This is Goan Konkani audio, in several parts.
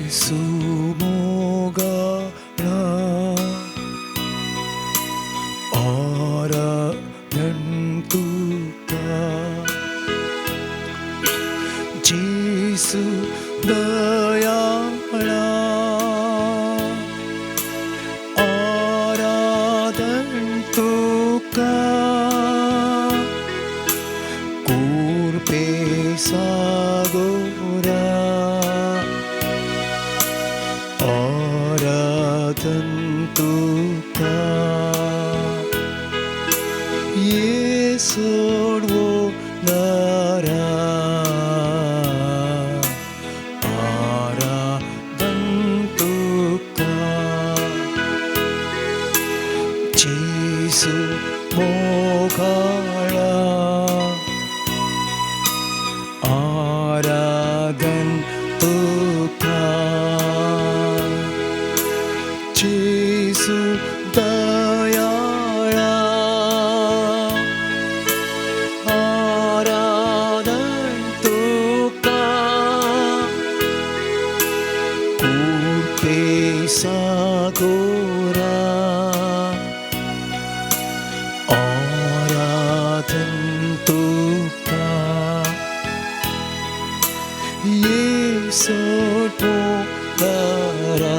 जेसू मोगाळा आराधन तुका जेसू दयाळा आराधन तुका कुर्पे सागोरा आराधन तुका येसोडवो नरा आराधन तुका जेसू मोगाळा आराधन तुका जेसू दयाळा आराधन तुका कुर्पे सागोरा आराधन तुका येसोटो नरा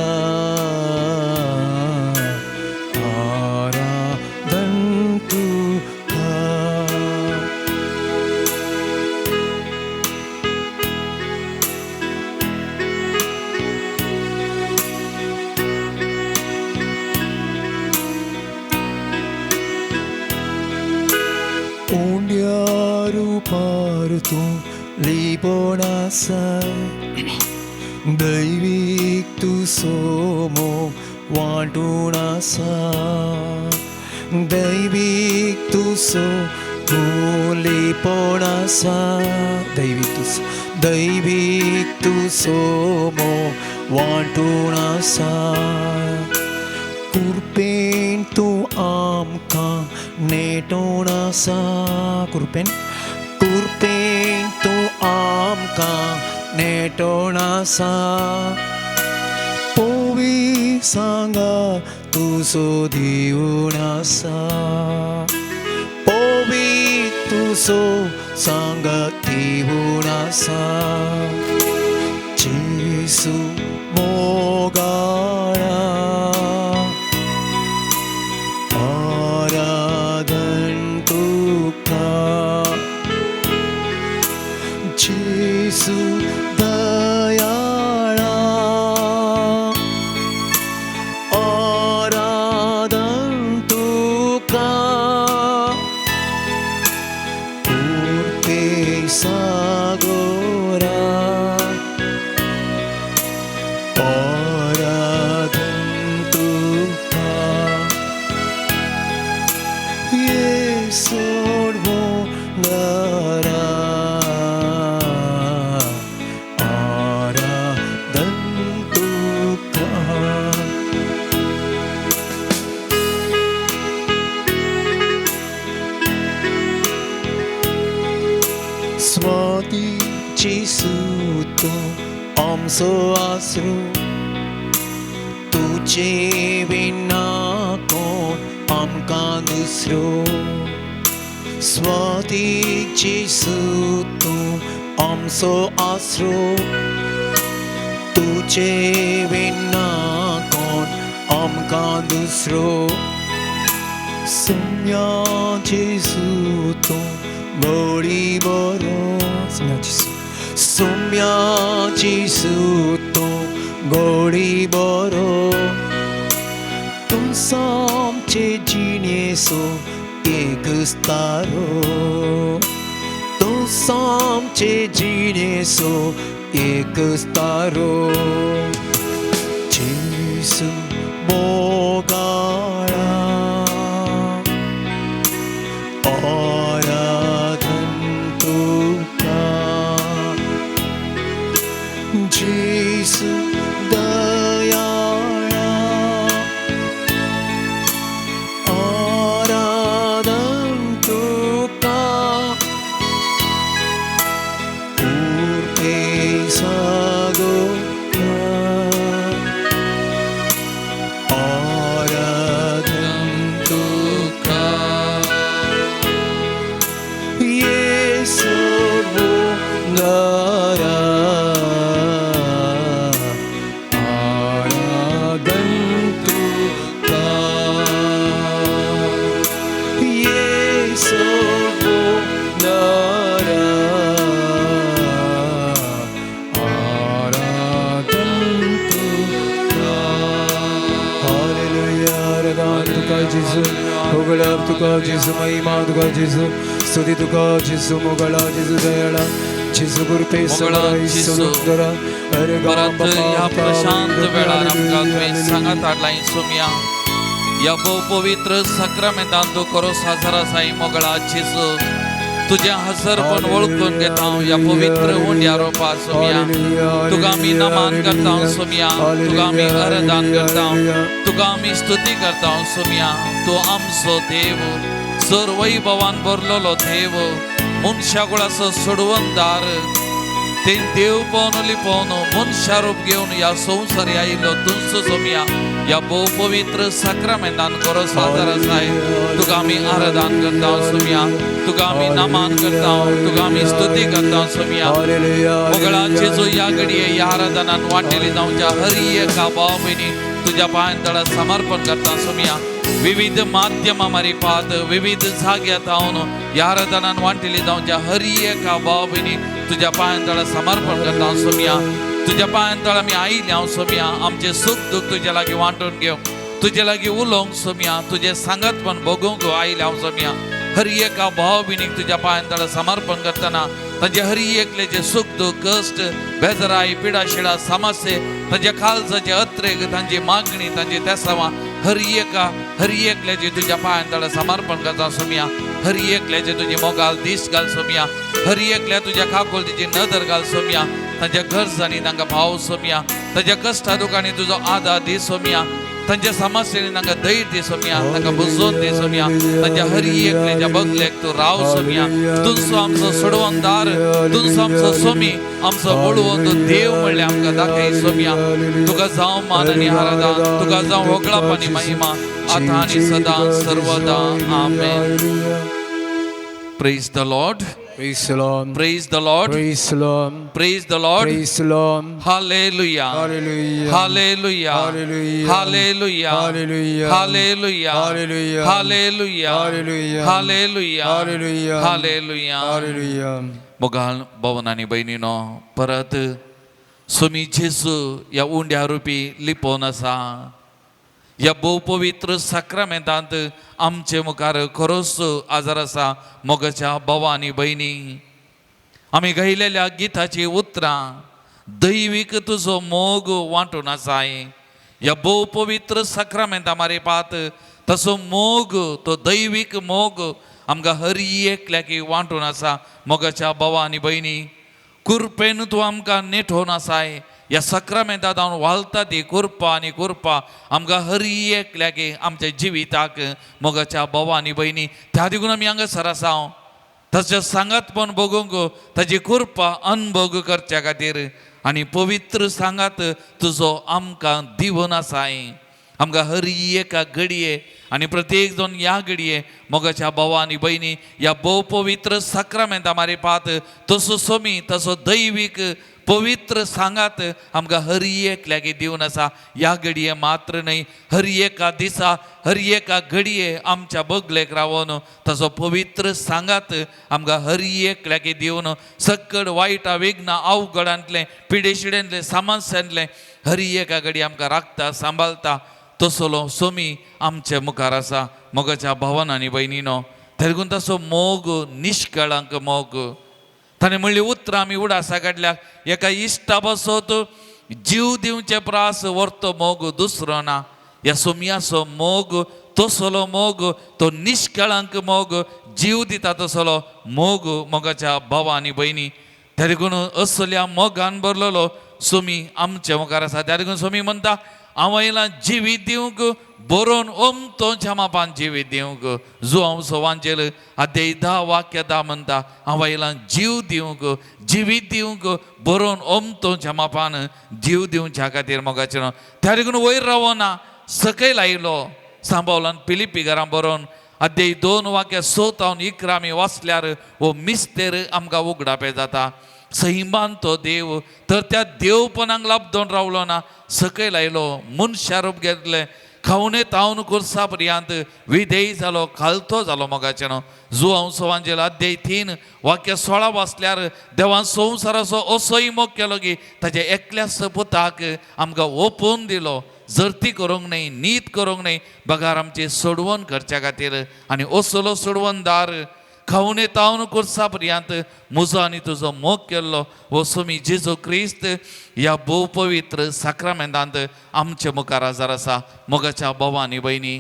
आराधन तुका. उंड्या रुपार तूं लिपोण आसाय दैवीक तूं सोमो वांटून आसा दैवीक तूं सोमो लिपोण आसा दैवीक तूं सोमो वांटून आसा कुर्पेन तूं आमकां नेटोण आसा कुर्पेन कुर्पेन तूं आमकां नेटोण आसा पोवी सांगा तुजो दिवन आसा पोवी तुजो सांगा दिवन आसा जेसू मोगाळा आराधन तुका जेसू दयाळा आराधन तुका कुर्पे सागोरा आराधन तुका येसोडवो नरा आराधन तुका. स्वाती जेसू तूं आमचो आसरो तुजे विना कोण आमकां दुसरो स्वाती जेसू तूं आमचो आसरो तुजे विना कोण आमकां दुसरो सम्या जेसू तूं गोडी बरो सम्या जेसू तूं गोडी बरो तूं आमचे जिणेचो एक तारो तूं आमचे जिणेचो एक तारो जेसू मोगाळा आराधन तुका जेसू दयाळा आराधन तुका कुर्पे सागोरा जेजू, होगळप तुका जेजू, महिमा तुका जेजू, स्तुती तुका जेजू, मोगळा जेजू, दयाळा जेजू, कृपे मोगळा जेजू. सुंदरा. परत ह्या प्रशांत वेळार आमकां तुवें सांगात हाडला सोमया. ह्या भोव पवित्र साक्रामेंतान तूं खरो साजर आसाय मोगळा जेजू. तुजें हजरपण वळखून घेता ह्या पवित्र उंड्या रोपा सोमया. तुका आमी नमान करता सोमया, तुका आमी आराधन करता, तुका आमी स्तुती करता सोमया. तूं आमचो देव, सर वैभवान भरलेलो देव, मनशा कुळाचो सोडवणदार. ते देव पवन लिपोवन मनशा रूप घेवन ह्या संवसार आयिल्लो तुमचो सोमया. ह्या भोव पवित्र साक्रामेंतान खरो सादर आसाय. तुका आमी आराधन करता सोमया, तुका आमी नमान करता, तुका आमी स्तुती करता सोमया. मोगळा जेजू, ह्या घडये ह्या आराधनान वांटेली जावच्या हर एका भाव भयणी तुज्या पांयां तळा समर्पण करता सोमया. विविध माध्यमां मारिफात विविध जाग्यार जावन ह्या आराधनान वांटेली जावच्या हर एका भाव भयणी तुज्या पांयां तळा समर्पण करता सोमया. तुज्या पांयां तळा आमी आयिल्ले हांव सोमया. आमचें सूख दूख तुज्या लागीं वांटून घेव, तुजे लागीं उलोवंक सोमया, तुजें सांगातपण भोगूंक आयिल्ले हांव सोमया. हर एका भाव भयणीक तुज्या पांयां तळा समर्पण करतना तांचे हर एकल्याचे सुख दुःख, कश्ट, बेजराय, पिडा शिडा, समस्ये, तांच्या काळजाचे अत्रेक, तांची मागणी, तांची तेसावां, हर एका हर एकल्याचे तुज्या पांयां तळा समर्पण करता सोमया. हर एकल्याचे तुजी मोगाल दीस घाल सोमया. हर एकल्या तुज्या काकुळटीची नदर घाल सोमया. तांच्या गरजांनी तांकां भाव सोमया. तांच्या कश्टा दुखांनी तुजो आदार दी सोमया. तांच्या समस्यांनी तांकां धैर्य दी सोमया. तांकां बुजोवन दी सोमया. तांच्या हर एकल्याच्या बगलेक तूं राव सोमया. तुमचो आमचो सोडवणदार, तुमचो आमचो सोमी, आमचो बळवंत देव म्हणल्यार आमकां दाखय सोमया. तुका जावं मान आनी आराधन, तुका जावं होगळाप आनी महिमा, आतां आनी सदां सर्वदा. आमेन. Praise the Lord. Praise the Lord. Praise the Lord. Praise the Lord. Praise the Lord. Praise the Lord. Hallelujah. Hallelujah. Hallelujah. Hallelujah. Hallelujah. Hallelujah. Hallelujah. Hallelujah. Hallelujah. Hallelujah. Hallelujah. Hallelujah. Hallelujah. Hallelujah. मोगाळ भवन आनी भयणीनो, परत सोमी जेजू ह्या उंड्या रुपी लिपोवन आसा. ह्या भोव पवित्र साक्रामेंतांत आमचे मुखार खरोच आजार आसा. मोगाच्या भावा आनी भयणी, आमी गायलेल्या गिताची उतरां दैवीक तुजो मोग वांटून आसाय. ह्या भोव पवित्र साक्रामेंता मारिपात तसो मोग, तो दैवीक मोग आमकां हर एकल्याक वांटून आसा. मोगाच्या भावा आनी भयणी, कृपेन तूं आमकां नेठोवन आसाय. ह्या साक्रामेंतांत हांव वालता ती कृपा आनी कृपा आमकां हर एकल्याक आमच्या जिविताक. मोगाच्या भावा आनी भयणी, त्या देखून आमी हांगासर आसा, ताच्या सांगातपण भोगूंक, ताजी कृपा अनभोग करच्या खातीर. आनी पवित्र सांगात तुजो आमकां दिवन आसाय. आमकां हर एका घडये आनी प्रत्येक जण ह्या घडये मोगाच्या भावा आनी भयणी ह्या भोव पवित्र साक्रामेंता मारिपात तसो सोमी तसो दैवीक पवित्र सांगात आमकां हर एकल्याक दिवन आसा. ह्या घडये मात्र न्हय, हर एका दिसा, हर एका घडये आमच्या बगलेक रावन तसो पवित्र सांगात आमकां हर एकल्याक दिवन सकड वायटा विघ्न अवघडांतलें, पिडेशिडेंतलें, समस्यांतलें हर एका घडये आमकां राखता, सांबाळता. तसलो सोमी आमचे मुखार आसा. मोगाच्या भावान आनी भयणीनो, देखून तसो मोग, निश्कळांक मोग. ताणें म्हणली उतरां आमी उडासा काडल्या, एका इश्टा पासत जीव दिवचे प्रास व्हरतो मोग दुसरो ना. ह्या सोमयाचो मोग तसलो मोग, तो निश्कळांक मोग, जीव दिता तसलो मोग. मोगाच्या भावा आनी भयणी, त्या देखून असल्या मोगान भरलेलो सोमी आमच्या मुखार आसा. त्या देखून सोमी म्हणटा, हांव आयला जिवीत दिवंक, बरोवन ओमतो क्षमापान जिवीत दिवंक. जो हांव सवांचेर अध्याय 10 वाक्य 10 म्हणटा, हांव आयला जीव दिवंक, जिवीत दिवंक, बरोवन ओमतो क्षमापान जीव दिवच्या खातीर. मोगाचें त्या देखून वयर रावना, सकयल आयलो. सांबावलान पिलिपी घरां बरोवन अध्याय 2 वाक्य 6 तावन 11 आमी वाचल्यार हो मिस्तेर आमकां उगडापे जाता. सैमान तो देव, तर त्या देवपणाक लाबदोन रावलो ना, सकयल आयलो, मनशा रूप घेतलें. खावणे तावन कुर्सा पर्यंत विधेय जालो, खालतो जालो मोगाचें न्हू. जुवांव सवांजेल अध्याय 3 वाक्य 16 वाचल्यार देवान संवसाराचो असोय मोग केलो की ताच्या एकल्याच पुताक आमकां ओपून दिलो, जर्ती करूंक न्हय, नीत करूंक न्हय, बगार आमची सोडवण करच्या खातीर. आनी असलो सोडवणदार खावणे तावन कुर्सा पर्यंत म्हजो आनी तुजो मोग केल्लो हो स्वामी जेजू क्रिस्त ह्या भोव पवित्र साक्रामेंतांत आमचे मुखार आजार आसा. मोगाच्या भावा आनी भयणी,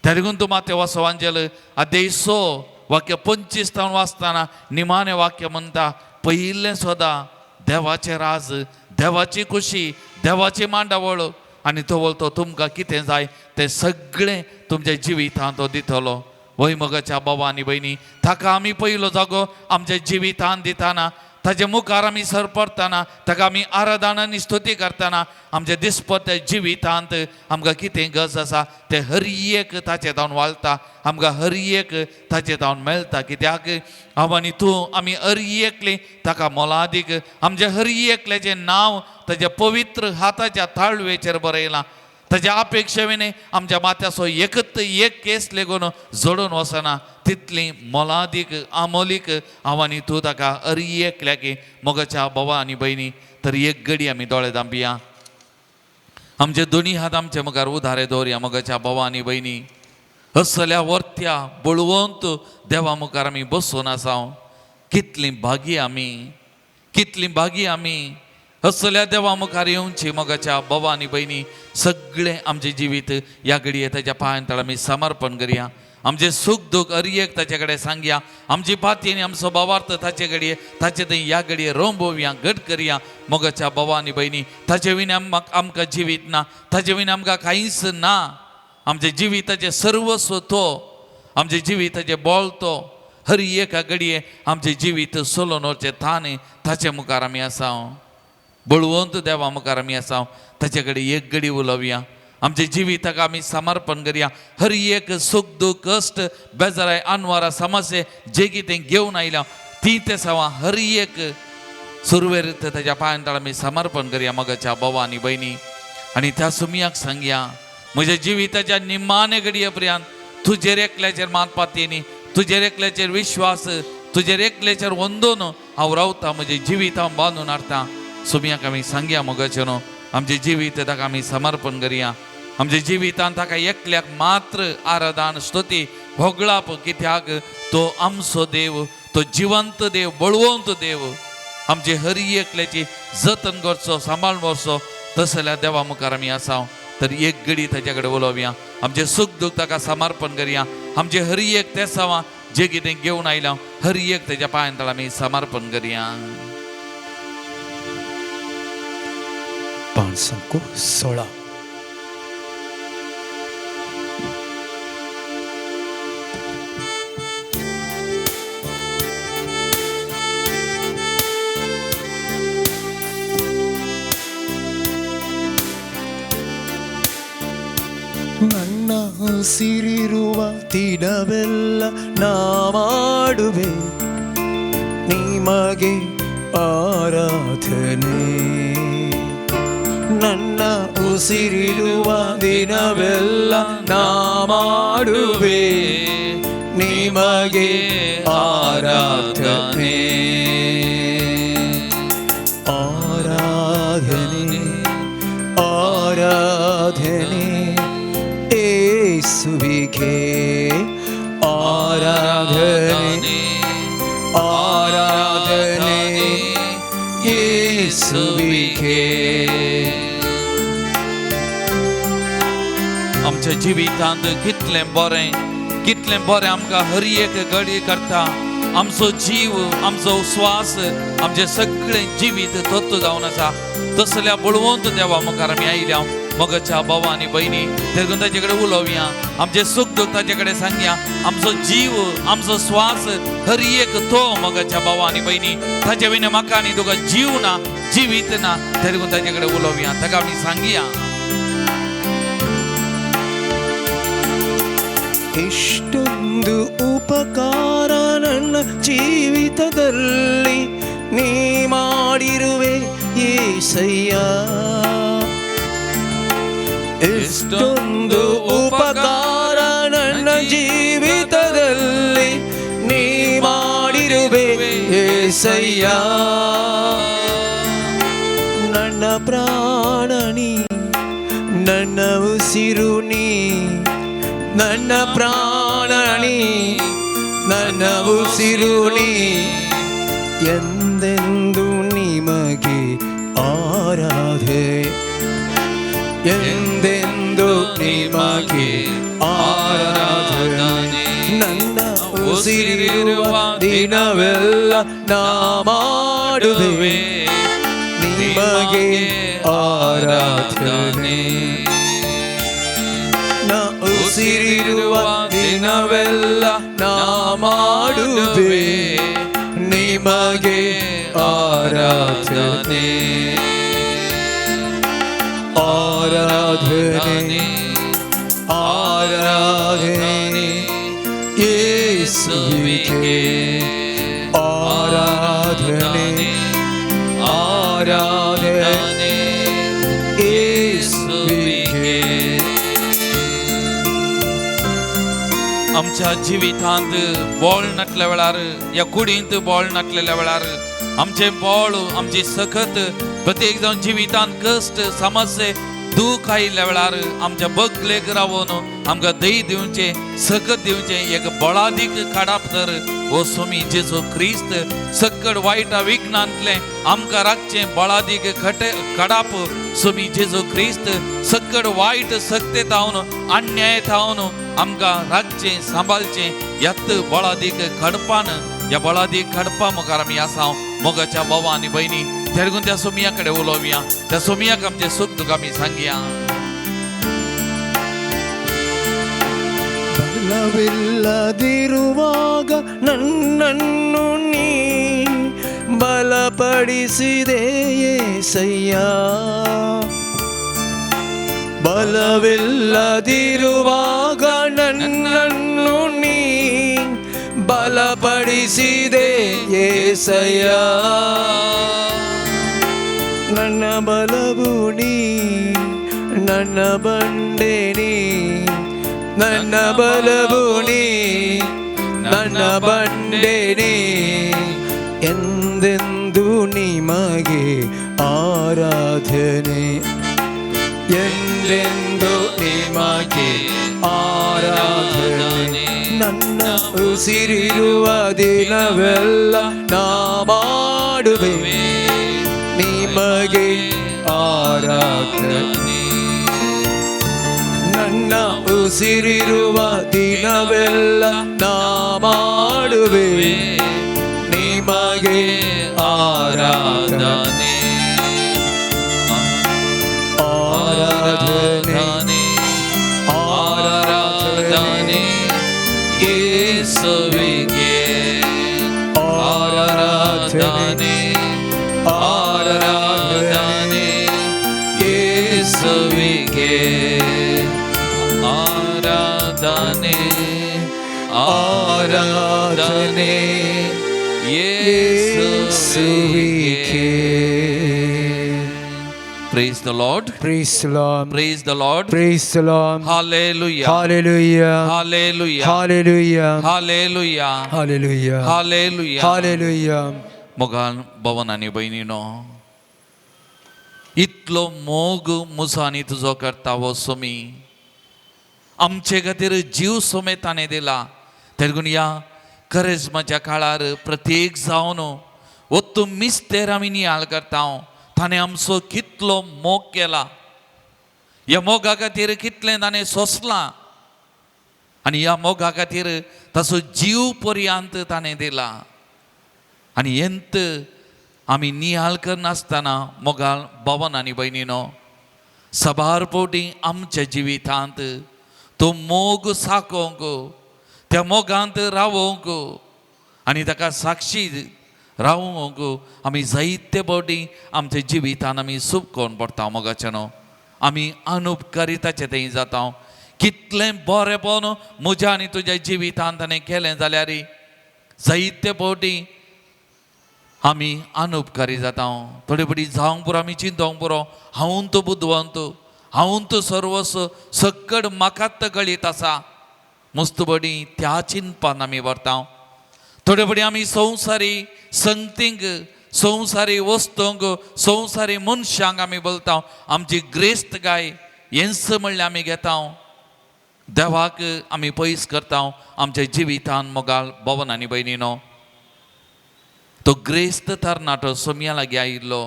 त्या देखून तूं मातेवा सवांजेल अध्याय 6 वाक्य 25 तावन वाचतना निमाणें वाक्य म्हणटा, पयिल्लें सदां देवाचें राज, देवाची खुशी, देवाची मांडावळ, आनी तो बोलतो तुमकां कितें जाय तें सगळें तुमच्या जिवितांत तो दितलो. वय मोगाच्या बाबा आनी भयणी, ताका आमी पयलो जागो आमच्या जिवितांत दितना, ताजे मुखार आमी सरपडटना, ताका आमी आराधना आनी स्तुती करतना आमच्या दिसपट्ट्या जिवितांत आमकां कितें गरज आसा तें हर एक ताचे जावन वाळटा, आमकां हर एक ताचे जावन मेळटा. कित्याक हांव आनी तूं आमी हर एकले ताका मोलादीक, आमच्या हर एकल्याचें नांव ताच्या पवित्र हाताच्या ताळवेचेर बरयलां. ताच्या अपेक्षे विणे आमच्या माथ्याचो एकत एक केस लेगून जोडून वचना, तितली मोलादीक आमोलीक हांव आनी तूं ताका हर एकल्याक. मोगाच्या भावा आनी भयणी, तर एक गडी आमी दोळे धांपया, आमचे दोनी हात आमचे मुखार उधारे दवरया. मोगाच्या भावा आनी भयणी, असल्या वर्त्या बळवंत देवा मुखार आमी बसून आसा. कितली भागी आमी, कितली भागी आमी असल्या देवा मुखार येवची. मोगाच्या भावा आनी भयणी, सगळें आमचें जिवीत ह्या घडये ताच्या पांयां तळ आमी समर्पण करया. आमचें सूख दूख हर एक ताचे कडेन सांगया, आमची पाती आनी आमचो भावार्थ ताचे घडये ताचे थंय ह्या घडये रोंबोवया, घट करया. मोगाच्या भावा आनी भयणी, ताचे विणे आमकां जिवीत ना, ताचे विणे आमकां कांयच ना. आमच्या जिविताचें सर्वस्व तो, आमच्या जिविताचें बळ तो. हर एका घडये आमचें जिवीत सोलोवन वचचें थान ताचे मुखार आमी आसा, बळवंत देवा मुखार आमी आसा. ताचे कडेन एक घडी उलोवया, आमच्या जिविताक आमी समर्पण करया. हर एक सूख दूख कश्ट बेजाराय अनवारा समस्ये जे कितें घेवन आयल्या ती ते सवा हर एक सुरवेर ताच्या पांयां तळ आमी समर्पण करया. मोगाच्या भावा आनी भयणी, आनी त्या सुमयाक सांगया, म्हज्या जिविताच्या निमाणे घडये पर्यंत तुजेर एकल्याचेर मात पातयेनी, तुजेर एकल्याचेर विश्वास, तुजेर एकल्याचेर वंदून हांव रावता, म्हजें जिवीत हांव बांदून हाडटा. सुमयाक आमी सांगया मोगाचें न्हू, आमचें जिवीत ताका आमी समर्पण करया. आमच्या जिवितांत ताका एकल्याक मात्र आराधन स्तुती होगळाप, कित्याक तो आमचो देव, तो जिवंत देव, बळवंत देव. आमचे हर एकल्याची जतन करचो, सांबाळ व्हरचो तसल्या देवा मुखार आमी आसा. तर एक घडी ताच्या कडेन उलोवया, आमचें सूख दूख ताका समर्पण करया. आमचे हर एक ते सवा जे कितें घेवन आयल्या हर एक ताच्या पांयां तळ आमी समर्पण करया. 516. ನನ್ನ ಉಸಿರಿರುವ ದಿನವೆಲ್ಲ ನಾ ಮಾಡುವೆ ನಿಮಗೆ ಆರಾಧನೆ. ನನ್ನ ಉಸಿರಿರುವ ದಿನವೆಲ್ಲ ನಾ ಮಾಡುವೆ ನಿಮಗೆ ಆರಾಧನೆ. ಆರಾಧನೆ ಆರಾಧನೆ ಯೇಸುವಿಗೆ, ಆರಾಧನೆ ಆರಾಧನೆ ಯೇಸುವಿಗೆ. आमच्या जिवितांत कितलें बरें, कितलें बरें आमकां हर एक घडी करता. आमचो जीव, आमचो श्वास, आमचें सगळें जिवीत तत्व जावन आसा. तसल्या बळवंत देवा मुखार आमी आयल्या. मोगाच्या भावा आनी भयणी, देखून ताचे कडेन उलोवया, आमचें सूख दूख ताचे कडेन सांगया. आमचो जीव, आमचो श्वास हर एक तो मोगाच्या भावा आनी भयणी, ताचे विणे म्हाका आनी तुका जीव ना, जिवीत ना. देखून ताचे कडेन उलोवया, ताका आमी सांगया. ಎಷ್ಟೊಂದು ಉಪಕಾರ ನನ್ನ ಜೀವಿತದಲ್ಲಿ ನೀ ಮಾಡಿರುವೆ ಏಸಯ್ಯ. ಎಷ್ಟೊಂದು ಏಸಯ್ಯ. ನನ್ನ ಪ್ರಾಣ ನೀ, ನನ್ನ ಉಸಿರು ನೀ, ನನ್ನ ಪ್ರಾಣ ನೀ, ನನ್ನ ಉಸಿರು ನೀ, ಎಂದೆಂದು ನಿಮಗೆ ಆರಾಧನೆ, ಎಂದೆಂದು ನಿಮಗೆ ಆರಾಧನೆ. ನನ್ನ ಉಸಿರಿರುವ ದಿನವೆಲ್ಲ ನಾ ಮಾಡುವೆ ನಿಮಗೆ ಆರಾಧನೆ. ನಾ ಉಸಿರಿರುವ ದಿನವೆಲ್ಲ ನಾ ಮಾಡುವೆ ನಿಮಗೆ ಆರಾಧನೆ, ಆರಾಧನೆ, ಆರಾಧನೆ ಯೇಸುವಿಗೆ, ಆರಾಧನೆ, ಆರಾಧನೆ ಯೇಸುವಿಗೆ. आमच्या जिवितांत बोळ नाटल्या वेळार, ह्या कुडींत बोळ नाटलेल्या वेळार, आमचें बोळ, आमची सखत, प्रत्येक जावन जिवितांत कश्ट, समस्ये, दूख आयिल्ल्या वेळार आमच्या बगलेक रावन आमकां दही दिवचें, सकत दिवचें एक बळादीक काडाप तर हो स्वामी जेजू क्रिस्त. सक्कड वायटा विघ्नांतलें आमकां राखचें बळादीक खटे कडाप स्वामी जेजू क्रिस्त. सक्कड वायट सक्ते थावन, अन्याय थावन आमकां राखचें, सांबाळचें ह्यात बळादीक खडपान, ह्या बळादीक खडपा मुखार आमी आसा. मोगाच्या भावा आनी भयणी, तेरगून त्या सोमिया कडेन उलोवया, त्या सोमियाक आमचें सूख दुख आमी सांगया. ಬಲವಿಲ್ಲದಿರುವಾಗ ನನ್ನನ್ನು ನೀ ಬಲಪಡಿಸಿದೆ ಏಸಯ್ಯ. ಬಲವಿಲ್ಲದಿರುವಾಗ ನನ್ನನ್ನು ನೀ ಬಲಪಡಿಸಿದೆ ಏಸಯ್ಯ. ನನ್ನ ಬಲವು ನೀ, ನನ್ನ ಬಂಡೆ ನೀ, ನನ್ನ ಬಲವು ನೀ, ನನ್ನ ಬಂಡೆ ನೀ, ಎಂದೆಂದು ನಿಮಗೆ ಆರಾಧನೆ, ಎಂದೆಂದು ನಿಮಗೆ ಆರಾಧನೆ. ನನ್ನ ಉಸಿರಿರುವ ದಿನವೆಲ್ಲ ನಾ ಮಾಡುವೆ ನಿಮಗೆ ಆರಾಧನೆ. ನನ್ನ ಉಸಿರಿರುವ ದಿನವೆಲ್ಲ ನಾ ಮಾಡುವೆ ನಿಮಗೆ ಆರಾಧನೆ, ಆರಾಧನೆ, ಆರಾಧನೆ ಯೇಸುವಿಗೆ, ಆರಾಧನೆ, ಆರಾಧನೆ ಯೇಸುವಿಗೆ, ಆರಾಧನೆ, ಆರಾಧನೆ ಯೇಸುವಿಗೆ. Praise the Lord. Praise the Lord. Praise the Lord. Praise the Lord. Hallelujah. Hallelujah. Hallelujah. Hallelujah. Hallelujah. Hallelujah. Hallelujah. Hallelujah. मोगान भवन आनी भयणीनो, इतलो मोग मुसांनी तुजो करता हो सोमी, आमचे खातीर जीव समेत ताणें दिला. तेगून ह्या करेजमाच्या काळार प्रत्येक जावन वत्तू मिस्तेर आमी नियाळ करता. ताणें आमचो कितलो मोग केला, ह्या मोगा खातीर कितलें ताणें सोंसलां आनी ह्या मोगा खातीर ताचो जीव पर्यंत ताणें दिला. आनी हेंत आमी नियाळ करनासतना, मोगाळ भवन आनी भयणीनो, सबार फावटी आमच्या जिवितांत तो मोग साकोवंक, त्या मोगांत रावोवंक आनी ताका साक्षी रावोवंक आमी जायते फावटी आमच्या जिवितान आमी सुपकोवन पडटा. मोगाचें न्हू, आमी अनुपकारी ताचे थंय जाता. कितलें बरेंपण म्हज्या आनी तुज्या जिवितान ताणें केलें जाल्यार जायते फावटी आमी अनुपकारी जाता. थोडे फावटी जावंक पुरो, आमी चिंतोंक पुरो, हांवून तो बुदवंत, हांवून तो सर्वस्व, सक्कड म्हाकात कळीत आसा. मुस्तबडी त्या चिंतपान आमी व्हरता. थोडे फावटी आमी संवसारी संगतींक, संवसारी वस्तूंक, संवसारी मनशांक आमी बोलता. आमची ग्रेस्त गाय हेंच म्हणल्यार आमी घेता, देवाक आमी पयस करता आमच्या जिवितान. मोगाल भोवन आनी भयणीनो, तो ग्रेस्त तरणाटो सोमया लागीं आयिल्लो.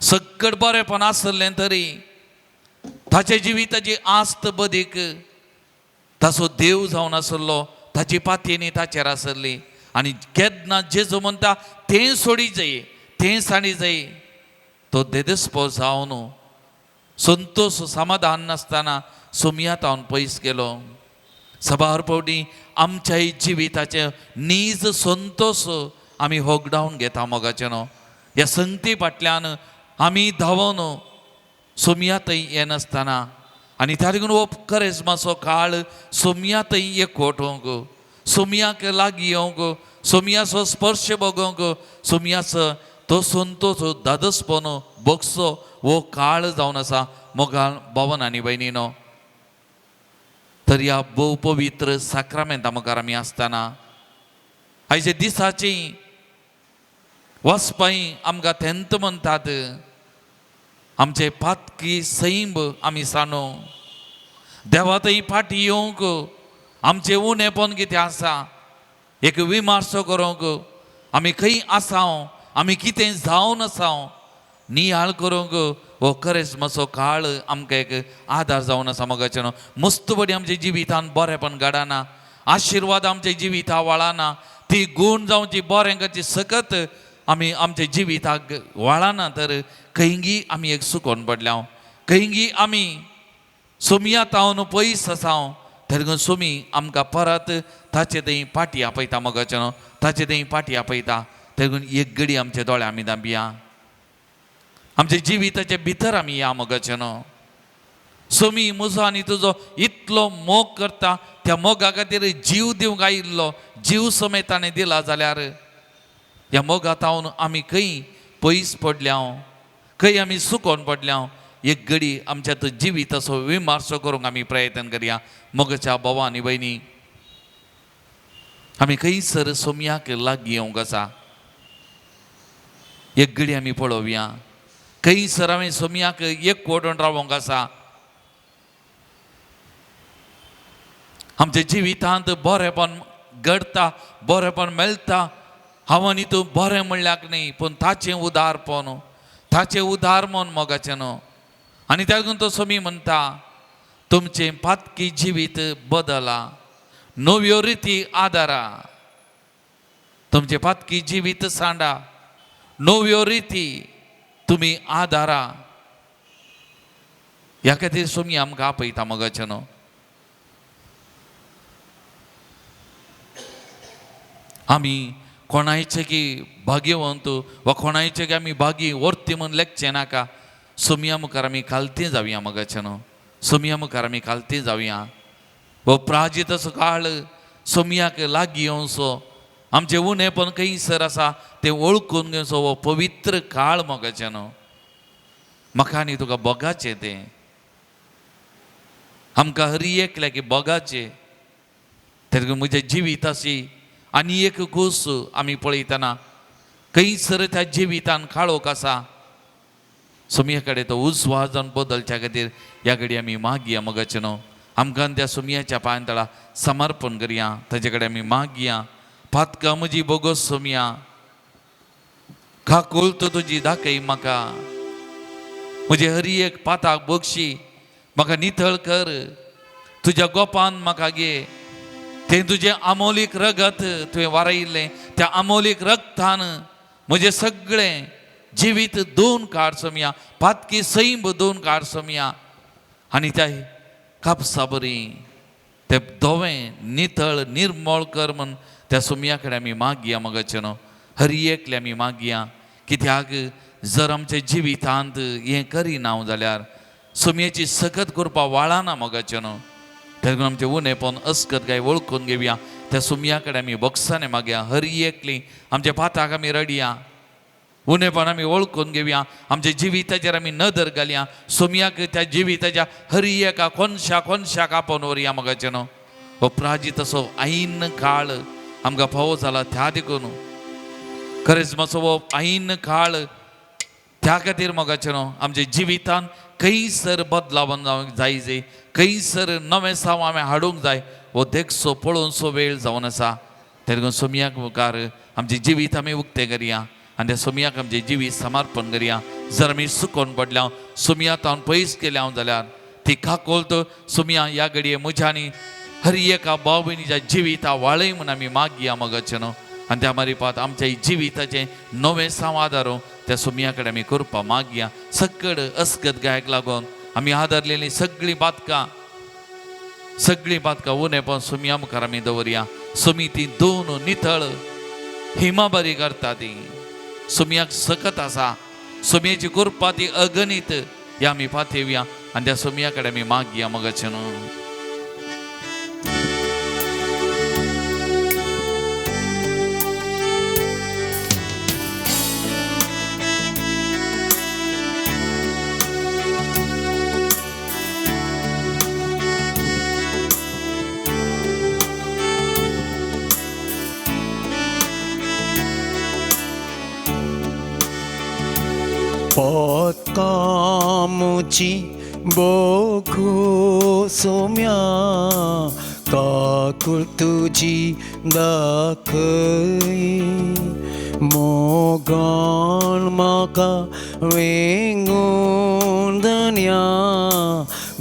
सगळें बरेंपण आसलें तरी ताच्या जिविताची आस्त बदीक ताचो देव जावन आसलो. ताची पातयेनी ताचेर आसली आनी केन्ना जेजू म्हणटा तें सोडी जाय, तें सांडी जाय, तो देदेस्पो जावन संतोश समाधान नासतना सोमया तावन पयस गेलो. सभार फावटी आमच्याय जिविताचे नीज संतोश आमी होगडावन घेता मोगाचे न्हू. ह्या संगती फाटल्यान आमी धांवोन सोमया थंय येनासतना आनी त्या लागून हो करेज्माचो काळ सोमया थंय एकवटोवंक, सोमयाक लागीं येवंक, सोमयाचो स्पर्श बगोवंक, सोमयाचो तो संतोश दादसपण बोगसो हो काळ जावन आसा. मोगाल भोवन आनी भयणीनो, तर ह्या भोव पवित्र साक्रामेंता मुखार आमी आसतना आयच्या दिसाची वचपाय आमकां तेंत म्हणटात, आमचे पातकी सैंब आमी सांडू, देवा थंय फाटी येवंक आमचें उणेपण कितें आसा एक विमार्सो करूंक, आमी खंय आसा, आमी कितें जावन आसा नियाळ करूंक हो करेज्माचो काळ आमकां एक आदार जावन आसा. मोगाचें न्हू, मस्त बडी आमच्या जिवितान बरेंपण घडना, आशिर्वाद आमच्या जिविता वळना, ती गूण जावची बरें करची सकत आमी आमच्या जिविताक वळना, तर खंयगी आमी एक सुकोन पडल्या, खंयगी आमी सोमया तावन पयस आसा. तरी सोमी आमकां परत ताचे थंय पाटी आपयता. मोगाचें न्हू, ताचे थंय पाटी आपयता. तरी एक घडी आमचे दोळे आमी दांबया, आमच्या जिविताच्या भितर आमी या. मोगाचें न्हू, सोमी म्हजो आनी तुजो इतलो मोग करता, त्या मोगा खातीर जीव दिवंक आयिल्लो, जीव समेत ताणें दिला जाल्यार ह्या मोगा तावन आमी खंय पयस पडल्या, खंय आमी सुकोन पडल्या, एक घडी आमच्या तो जिविताचो विमार्सो करूंक आमी प्रयत्न करया. मोगाच्या भावा आनी भयणी, आमी खंयसर सोमयाक लागीं येवंक आसा एक घडी आमी पळोवया. खंयसर आमी सोमयाक एक वडून रावोंक आसा. आमच्या जिवितांत बरेंपण घडटा, बरेंपण मेळटा, हांव आनी तूं बरें म्हणल्याक न्ही, पूण ताचें उदारपण, ताचें उदार मन मोगाचें न्हू. आनी त्या लागून तो सोमी म्हणटा, तुमचें पातकी जिवीत बदला, नव्यो रिती आदारा. तुमचें पातकी जिवीत सांडा, नव्यो रिती तुमी आदारा. ह्या खातीर सोमी आमकां आपयता मोगाचें न्हू. आमी कोणायचे की भाग्यवंत वा कोणायचे की आमी भागी वर्ती म्हूण लेखचें नाका. सोमया मुखार आमी खालती जावया मोगाचें न्हू, सोमया मुखार आमी खालती जावया. हो प्राजित असो काळ सोमयाक लागीं येवचो, आमचें उणेपण खंयसर आसा तें वळखून घेवचो हो पवित्र काळ मोगाचें न्हू. म्हाका आनी तुका बोगाचें तें, आमकां हरी एकल्या की बोगाचें. तरी म्हज्या जिविताची आनी एक कूस आमी पळयतना खंयसर त्या जिवितान काळोख आसा, सोमया कडेन तो उजवाड जावन बदलच्या खातीर ह्या घडी आमी मागया मोगाचें न्हू. आमकां त्या सोमयाच्या पांयतळा समर्पण करया, ताचे कडेन आमी मागया. पातकां म्हजी बोगस सोमया, काकुळट तुजी दाखय म्हाका, म्हजे हरी एक पाताक बक्षी, म्हाका नितळ कर, तुज्या गोपान म्हाका घे. तें तुजें आमोलीक रगत तुवें वारयिल्लें, त्या आमोलीक रगतान म्हजें सगळें जिवीत दोन काड सोमया, पातकी सैंब दोन काड सोमया. आनी त्या कापसा बरी ते धवें नितळ निर्मळ कर म्हूण त्या सोमया कडेन आमी मागया मोगाचें न्हू. हरी एकले आमी मागया, कित्याक जर आमच्या जिवितांत हें करिना जाल्यार सोमयेची सकत करपाक वाळना मोगाचें न्हू. तेन्ना आमचें उणेपण अस्कत काय वळखून घेवया, त्या सोमया कडेन आमी बोगसाने मागया. हरी एकली आमच्या पाताक आमी रडया, उणेपण आमी वळखून घेवया, आमच्या जिविताचेर आमी नदर घालया, सोमयाक त्या जिविताच्या हरी एका कोनशा कोनशाक आपोवन व्हरया मोगाचें न्हू. हो प्राजित असो ऐन काळ आमकां फावो जाला त्या देखून खरेंच हो ऐन काळ त्या खातीर मोगाचें न्हू आमच्या जिवितान खंयसर बदलावन जावंक जाय जे खंयसर नवें साव आमी हाडूंक जाय हो देखसो पळोवनसो वेळ जावन आसा. तेन्ना सोमयाक मुखार आमचें जिवीत आमी उक्तें करया आनी त्या सोमयाक आमचें जिवीत समर्पण करया. जर आमी सुकोन पडल्या सोमया तावन पयस केल्या हांव जाल्यार ती काकोलत सोमया ह्या घडये म्हज्यांनी हर एका भाव भयणीच्या जिविता वाळय म्हूण आमी मागया मोगाचें न्हू. आनी त्या मारिपात आमच्या जिविताचें नवें साव आदारो त्या सोमया कडेन आमी करपा मागया. सकड अस्गत गायक लागून आमी आदारलेलीं सगळीं बातकां सगळीं बातकां उणेपण सोमया मुखार आमी दवरया. सोमी ती दोन नितळ हिमाबरी करता ती सोमयाक सकत आसा. सोमयेची कृपा ती अगणीत ह्या आमी पातेवया आनी त्या सोमया कडेन आमी मागया मोगाचें न्हू. पदकामुची बोखो सोम्या काकुळ तुजी दाखय मोगान म्हाका वेंगून धन्या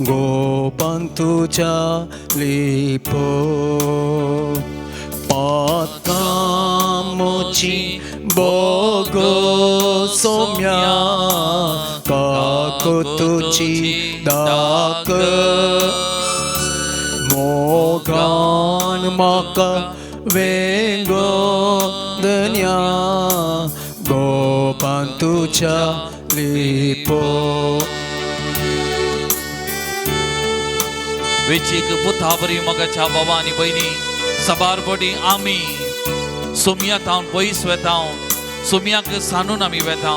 गोपान तुज्या लिपो. पातकामुची बोगो सोम्या काकू तुजी दाख मोगान म्हाका वेंगो धन्या गोपान तुज्या लिपो. वेचीक पुता बरी मोगाच्या बाबा आनी भयणी सबार पटी आमी सोमया तावन पयस वेता सोमयाक सांडून आमी वेता.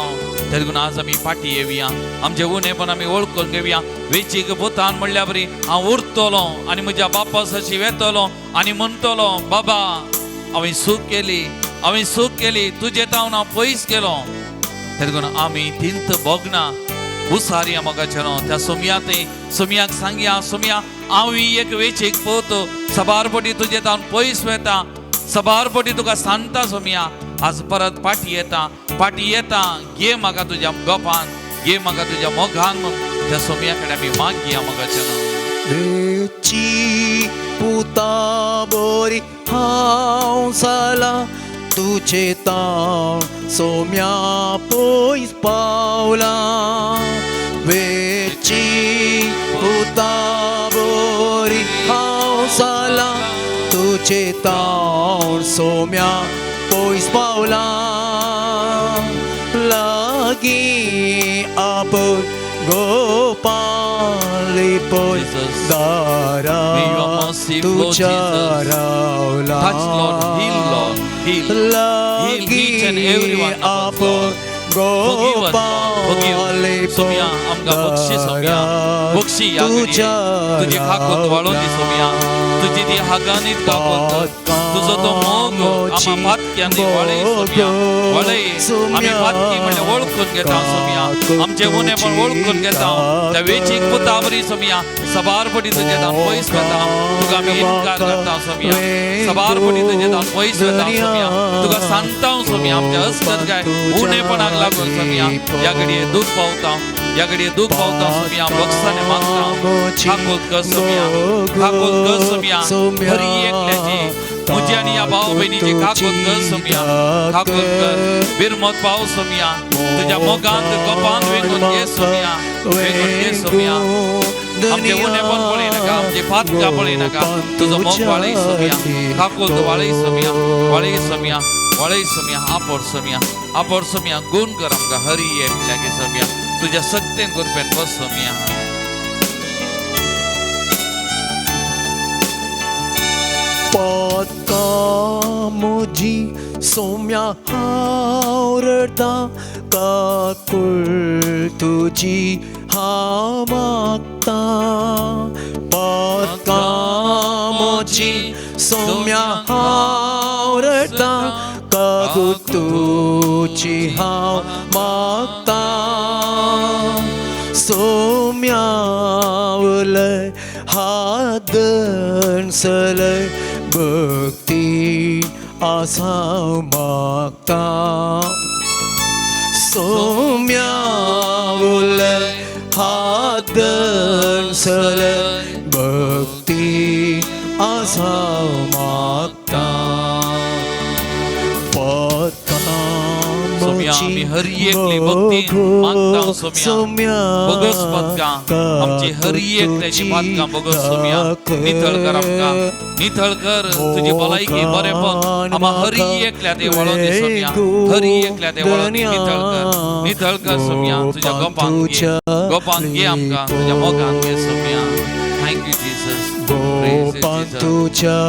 तेदून आज आमी फाटी येवया आमचे उणेपण आमी वळखून घेवया. वेचीक पुतान म्हणल्या बरी हांव उरतलो आनी म्हज्या बापा सशी वेतलो आनी म्हणटलो बाबा हांवें चूक केली हांवें चूक केली तुजे तावन हांव पयस गेलो. तेदून आमी तिंत भोगना उसारया मोगाचें न्हू त्या सोमया थंय सोमयाक सांगया सोमया हांव एक वेचीक पोत सबार पटी तुजे तावन पयस वेता सबार पटी तुका सांगता सोमया आज परत पाटी येता पाटी येता घे म्हाका तुज्या गोपान घे म्हाका तुज्या मोगान म्हूण त्या सोमया कडेन आमी मागया मोगाचें न्हू. वेची पुता बोरी हांव जाला तुजे तावन सोम्या पयस पावला. वेची पुता बोरी हांव जाला तुजे तावन सोम्या पयस पावला. लागीं आपय गोपाल पय दारा तुज्या रावला. Touch, Lord, heal, Lord, heal. Heal each and every one of us, Lord. Forgive us, Lord. Forgive. Somaiya आमकां बक्षी सोमया बक्षी ह्या घडये तुजी काकूत वाळोवन दी सोमया तुजी ती हागानीत काकूत तुजो तो मोग आमा पातक्यांनी वळय सोमया वळय आमी पातकी म्हणल्यार वळखून घेता सोमया आमचे उणेपण वळखून घेता त्या वेचीक पुता बरी सोमया सबार पटी तुजे तावन पयस वता तुका आमी इनकार करता सोमया सबार पटी तुजे तावन पयस वता सोमया तुका सांगता सोमया आमच्या हसकत काय उणेपणाक लागून सोमया ह्या घडये दूख पावता ह्या घडये दूख पावता सोमया बक्षाने मागता काकूत कर सोमया काकूत कर सोमया हरी एकल्याची म्हजी आनी ह्या भाव भयणीची काकूत कर सोमया काकूत कर बिरमत पाव सोमया तुज्या मोगांत गोपांत वेंगून घे सोमया वेंगून घे सोमया. आमचे उणेपण पळय नाका आमचे फातकां पळय नाका तुजो मोग वाळय सोमया काकूत वाळय सोमया वाळय सोमया वाळय सोमया आपोर सोमया आपोर सोमया गुण कर आमकां हरी एकल्यागे सोमया तुज्या सक्तेन कृपेन बस सोमया. पदकामुजी सोम्या हांव रडटा काकुळ तुजी हांव मागता. पदकामुजी सोम्या हांव ओरडटा कागुतूची हांव मागता सोम्यावलय हात दणसलय भक्ती आसा मागता सोम्यावलय हात दणसलय भक्ती आसा मागता सोम्या, आमी हर एकली भक्ती मागता सोम्या. बोगस पदकां आमची हर एकल्याची पदकां बोगस सोम्या नितळ कर आमकां नितळ कर तुजी भलायकी बरेपण आमा हर एकल्या ते वळोन दी सोम्या हर एकल्या ते वळोन दी नितळ कर नितळ कर सोम्या तुज्या गोपान घे गोपान घे आमकां तुज्या मोगान घे सोम्या. Thank you Jesus. गोपान तुज्या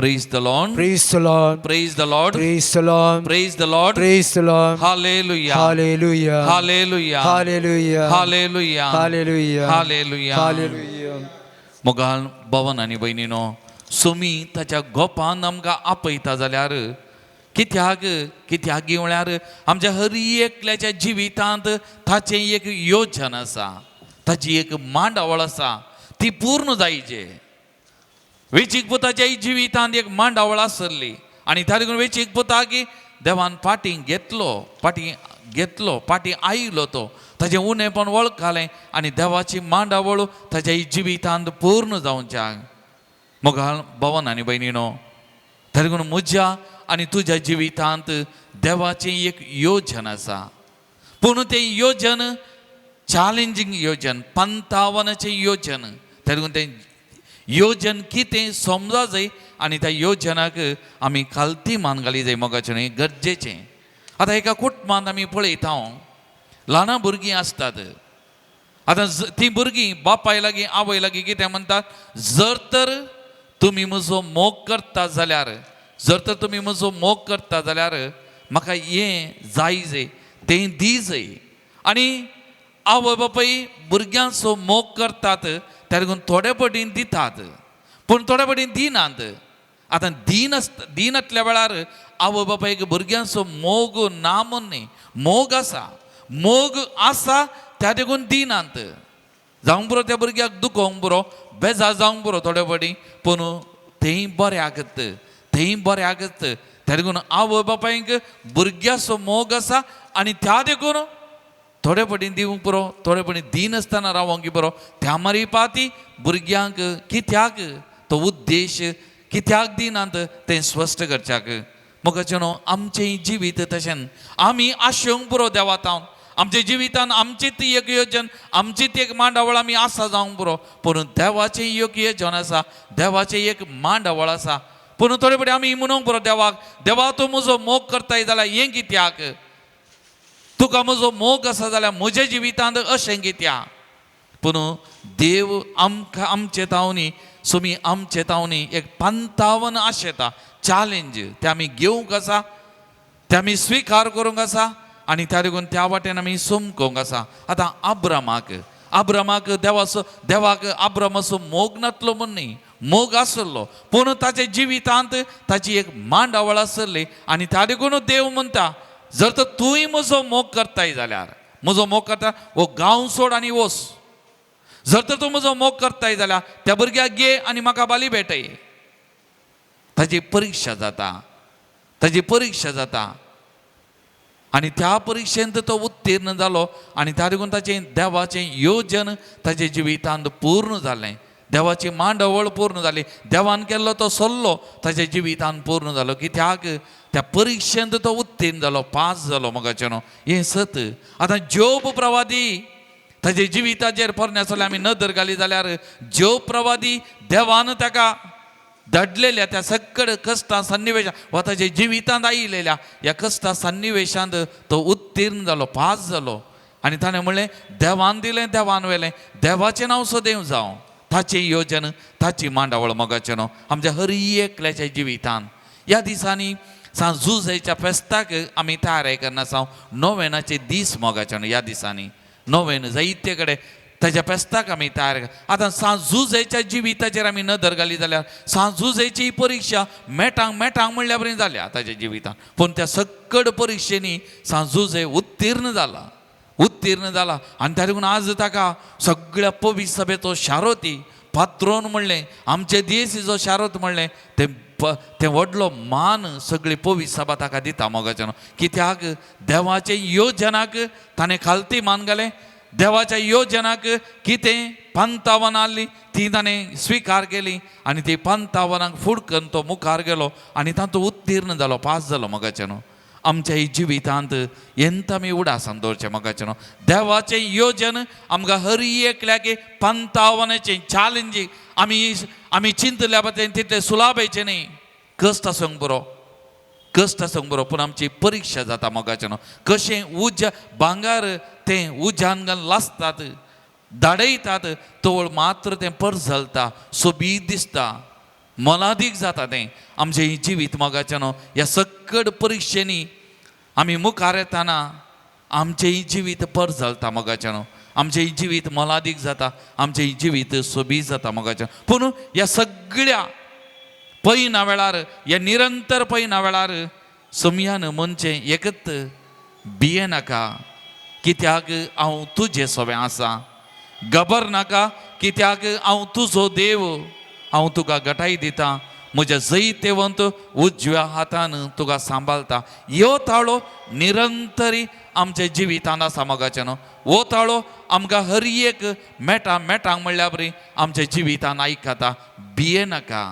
Praise the Lord. Praise the Lord. Praise the Lord. Praise the Lord. Praise the Lord. Praise the Lord. Hallelujah. Hallelujah. Hallelujah. Hallelujah. Hallelujah. Hallelujah. Hallelujah. Hallelujah. मोगाल भवन आनी भयणीनो सोमी ताच्या गोपान आमकां आपयता जाल्यार कित्याक कित्याक म्हळ्यार आमच्या हर एकल्याच्या जिवितांत ताचें एक योजन आसा ताची एक मांडावळ आसा ती पूर्ण जायचे. वेचीक पुताच्या जिवितांत एक मांडावळ आसली आनी त्या देखून वेचीक पुताक देवान फाटीं घेतलो फाटीं घेतलो फाटीं आयलो तो ताजें उणेपण वळखालें आनी देवाची मांडावळ ताच्या जिवितांत पूर्ण जावच्याक. मोगाल भवन आनी भयणीनो त्या देखून म्हज्या आनी तुज्या जिवितांत देवाचें एक योजन आसा पूण तें योजन चॅलेंजींग योजन पंतावनाचें योजन त्या देखून तें योजन कितें समजा जाय आनी त्या योजनाक आमी खालती मान घाली जाय मोगाचें न्हय गरजेचें. आतां एका कुटुंबांत आमी पळयता ल्हानां भुरगीं आसतात. आतां तीं भुरगीं बापाय लागीं आवय लागीं कितें म्हणटात जर तर तुमी म्हजो मोग करता जाल्यार जर तर तुमी म्हजो मोग करता जाल्यार म्हाका हें जाय जाय तें दी जाय. आनी आवय बापाय भुरग्यांचो मोग करतात त्या देखून थोडे पटीन दितात पूण थोडे पटीन दिनात. आतां दिनातल्या वेळार आवय बापायक भुरग्यांचो मोग ना म्हूण न्ही मोग आसा मोग आसा त्या देखून दिनात. जावंक पुरो त्या भुरग्याक दुखोवंक पुरो बेजार जावंक पुरो थोडे फावटी पूण तेंय बऱ्याकत तेंय बऱ्याकत त्या देखून आवय बापायक भुरग्याचो मोग आसा आनी त्या देखून थोडे फावटी दिवंक पुरो थोडे फावटी दिनासतना रावोंक पुरो. त्या मारी पाती भुरग्यांक कित्याक तो उद्देश कित्याक दिनात तें स्पश्ट करच्याक. मोगाचें न्हू आमचें जिवीत तशें आमी आशेवंक पुरो देवातावन आमच्या जिवितान आमची ती एक योजन आमची ती एक मांडावळ आमी आसा जावंक पुरो पूण देवाचें एक योजन आसा देवाचें एक मांडावळ आसा. पूण थोडे फावटी आमी म्हणूंक पुरो देवाक देवा तूं म्हजो मोग करताय जाल्यार हें कित्याक तुका म्हजो मोग आसा जाल्यार म्हज्या जिवितांत अशें कित्याक. पूण देव आमकां आमचे तावनी सोमी आमचे तावनी एक पंतावन आशेता चॅलेंज तें आमी घेवंक आसा तें आमी स्विकार करूंक आसा आनी त्या देखून त्या वाटेन आमी समकोंक आसा. आतां आब्रामाक आब्रामाक देवाचो देवाक आब्रामाचो मोग नातलो म्हूण न्ही मोग आसलो पूण ताच्या जिवितांत ताची एक मांडावळ आसली आनी त्या देखून देव म्हणटा जर तर तूंय म्हजो मोग करताय जाल्यार म्हजो मोग करता हो गांव सोड आनी वच जर तर तूं म्हजो मोग करताय जाल्यार त्या भुरग्याक घे आनी म्हाका बाली भेटय. ताजी परिक्षा जाता ताजी परिक्षा जाता आनी त्या परिक्षेंत तो उत्तीर्ण जालो आनी त्या देखून ताचें देवाचें योजन ताचे जिवितांत पूर्ण जालें देवाची मांडवळ पूर्ण जाली देवान केल्लो तो सल्लो ताच्या जिवितांत पूर्ण जालो कित्याक त्या परिक्षेंत तो उत्तीर्ण जालो पास जालो मोगाचें न्हू हें सत. आतां जोब प्रवादी ताजे जिविताचेर पोरण्या जाल्यार आमी नदर घाली जाल्यार जोब प्रवादी देवान ताका दडलेल्या त्या सगळे कश्टां सन्निवेशां वा ताच्या जिवितांत आयिल्ल्या ह्या कश्टां सन्निवेशांत तो उत्तीर्ण जालो पास जालो आनी ताणें म्हणलें देवान दिलें देवान व्हेलें देवाचें नांव सदैव जावं. ताचें योजन ताची मांडावळ मोगाचें न्हू आमच्या हर एकल्याच्या जिवितांत ह्या दिसांनी सांज जुजेच्या फेस्ताक आमी तयारी करना साव नोवेनाचे दीस मोगाचे न्हू ह्या दिसांनी नोवेन जायते कडेन ताच्या पेस्ताक आमी तयार. आतां सांजुजेच्या जिविताचेर आमी नदर घाली जाल्यार सांजुजेची परिक्षा मेटांग मेटांग म्हणल्या बरी जाल्या ताच्या जिवितान, पूण त्या सक्कड परिक्षेनी सांजुजे उत्तीर्ण जाला, उत्तीर्ण जाला. आनी ताका लागून आज ताका सगळ्या पवी सभेचो शारोती पात्रोन म्हणलें, आमचे देसीचो शारोत म्हणलें, तें तें व्हडलो मान सगळी पवी सभा ताका दिता मोगाच्यान. कित्याक देवाचे योजनाक ताणें खालती मान घालें, देवाच्या योजनाक कितें पंतावनां आहली ती ताणें स्विकार केली आनी ती पंतावनाक फुडकन तो मुखार गेलो आनी तातूंत उत्तीर्ण जालो, पास जालो मोगाच्यान. आमच्या जिवितांत येंत आमी उडासान दवरचें मोगाचें. देवाचें योजन आमकां हर एकल्याक पंतावनाचें चॅलेंजींग आमी आमी चिंतल्या पळय तितलें सुलाभेचें न्ही. कश्ट आसूंक बरो, कश्ट आसूंक बरो, पूण आमची परिक्षा जाता मोगाचें. कशें उज्या भांगर तें उज्यान घालून लासतात, धाडयतात, तवळ मात्र तें परजलता, सोबीत दिसता, मोलादीक जाता तें. आमचें जिवीत मोगाचें ह्या सक्कड परिक्षेनी आमी मुखार येताना आमचें जिवीत परजलता मोगाचें, आमचें जिवीत मोलादीक जाता, आमचें जिवीत सोबीत जाता मोगाचें. पूण ह्या सगळ्या पयना वेळार, ह्या निरंतर पयना वेळार समयान म्हणचें एकत भिये नाका, कित्याक हांव तुजे सोबें आसा, गबर नाका, कित्याक हांव तुजो देव, हांव तुका गटाय दिता, म्हज्या जैतेवंत उजव्या हातान तुका सांबाळता. ह्यो ताळो निरंतरी आमच्या जिवितांत आसा मोगाचें न्हू. हो ताळो आमकां हर एक मेटां मेटांक म्हणल्या बरी आमच्या जिवितान आयकता. भिये नाका,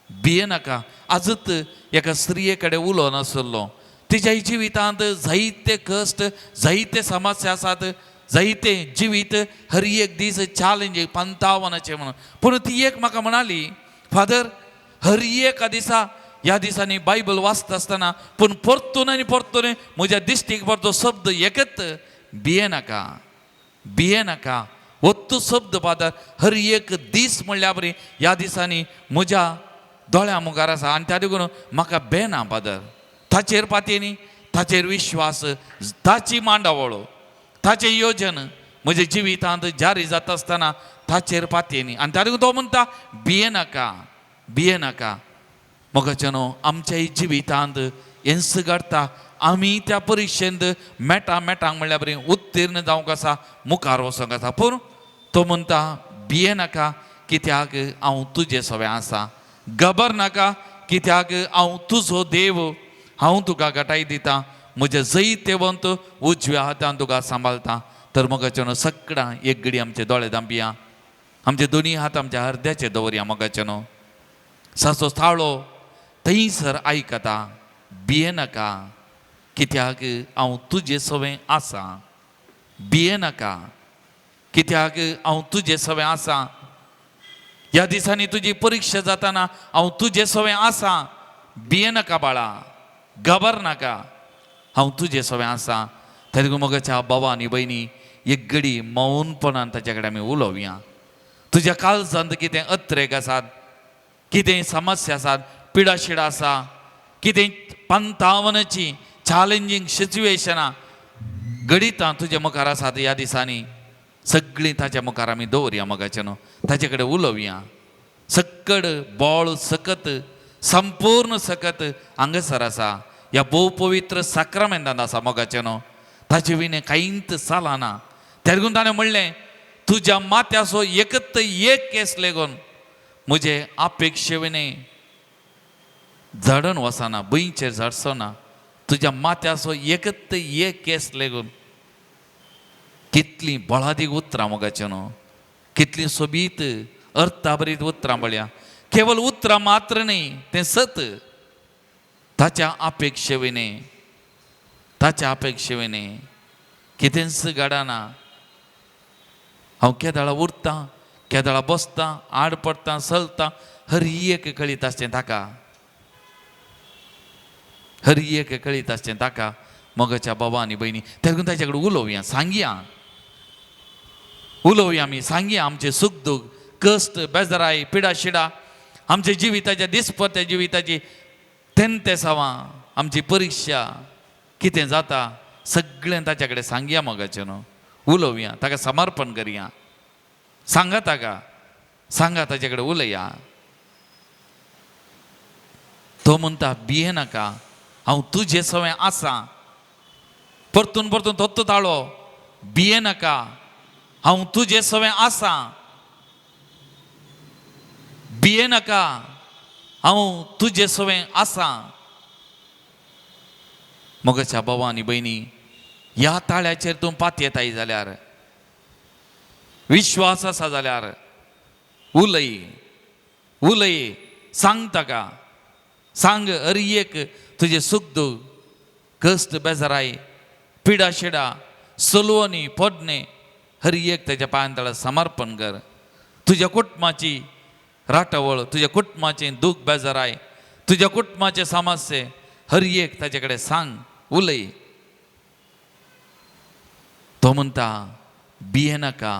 भिये नाका. आजूच एका स्त्रिये कडेन उलोवन आसलो, तिच्या जिवितांत जायते कश्ट, जायते समस्या आसात, जायते जिवीत हर एक दीस चॅलेंज पंतावनाचें म्हणून. पूण ती एक म्हाका म्हणाली, फादर हर एका दिसा ह्या दिसांनी बायबल वाचता आसतना पूण परतून आनी परतून म्हज्या दिश्टीक परतो शब्द एकच, भिये नाका, भिये नाका. होत्तू शब्द फादर हर एक दीस म्हणल्या बरी ह्या दिसांनी म्हज्या दोळ्या मुखार आसा आनी त्या देखून म्हाका बेना फादर. ताचेर पातयेनी, ताचेर विश्वास, ताची मांडावळ, ताचें योजन म्हज्या जिवितांत जारी जाता आसतना ताचेर पातयेनी आनी त्या देखून तो म्हणटा भिये नाका, भिये नाका. मोगाचें न्हू आमच्या जिवितांत हेंच घडटा. आमी त्या परिक्षेंत मेटां मेटांक म्हणल्यार बरी उत्तीर्ण जावंक आसा, मुखार वचोंक आसा. पूण तो म्हणटा भिये नाका, कित्याक हांव तुजे सवें आसा, गबर नाका, कित्याक हांव तुजो देव, हांव तुका गटाय दिता, म्हजें जैतेवंत उजव्या हातान तुका सांबाळता. तर मोगाचें न्हू सगळां एक घडी आमचे दोळे धांपया, आमचे दोनी हात आमच्या हरद्याचे दवरया. मोगाचें न्हू सासो थाळो थंयसर आयकता, भिये नाका, कित्याक हांव तुजे सवें आसा, भिये नाका, कित्याक हांव तुजे सवें आसा. ह्या दिसांनी तुजी परिक्षा जाताना हांव तुजे सवें आसा, भिये नाका बाळा, गबर नाका, हांव तुजे सवें आसा. तेन्ना मोगाच्या बाबा आनी भयणी एक घडी मौनपणान ताच्या कडेन आमी उलोवया. तुज्या काळजांत कितें अत्रेक आसात, कितें समस्या आसात, पिडाशिडा आसा, कितें पंतावनाची चॅलेंजींग सिच्युएशनां घडितां तुज्या मुखार आसात ह्या दिसांनी, सगळीं ताच्या मुखार आमी दवरया. मोगाचें न्हू ताचे कडेन उलोवया. सक्कड बोळ सकत संपूर्ण सकत हांगासर आसा, ह्या भोव पवित्र साक्रामेंतांत आसा. मोगाचें न्हू ताचे विणे कांयच चलना. त्या लागून ताणें म्हणलें तुज्या माथ्याचो एकत एक केस लेगून म्हजे अपेक्षे विणे झडन वचना, भंयचेर झडचो ना. तुज्या माथ्याचो एकत एक केस लेगून. कितलीं बळादीक उतरां मोगाचें न्हू, कितलीं सोबीत अर्थाभरीत उतरां पळया. केवल उतरां मात्र न्ही, तें सत. ताच्या अपेक्षे विणे, ताच्या अपेक्षे विणे कितेंच घडना. हांव केदाळा उरतां, केदाळा बसतां, आड पडटा, चलतां, हर एक कळीत आसचें ताका, हर एक कळीत आसचें ताका. मोगाच्या बाबा आनी भयणी तेका ताच्या कडेन उलोवया, सांगया, उलोवया आमी, सांगया आमचें सूख दूख, कश्ट, बेजाराय, पिडा शिडा, आमच्या जिविताच्या दिसपट्ट्या जिविताची तेंतेसावां, आमची परिक्षा कितें जाता सगळें ताच्या कडेन सांगया. मोगाचें न्हू उलोवया, ताका समर्पण करया. सांगा ताका, सांगा ताचे कडेन उलया. तो म्हणटा भिये नाका, हांव तुजे सवें आसा. परतून परतून तोत्तो ताळो, भिये नाका, हांव तुजे सवें आसा. भिये नाका, हांव तुजे सवें आसा. मोगाच्या बाबा आनी भयणी, ह्या ताळ्याचेर तूं पातयेताय जाल्यार, विश्वास आसा जाल्यार उलय, उलय, सांग ताका, सांग अरी एक तुजें सूख दूख, कश्ट बेजाराय, पिडा शिडा, सलवणी पडणे, हर एक ताच्या पांयां तळा समर्पण कर. तुज्या कुटुंबाची राटावळ, तुज्या कुटुंबाचें दूख बेजाराय, तुज्या कुटुंबाचें समस्ये हर एक ताचे कडेन सांग, उलय. तो म्हणटा भिये नाका,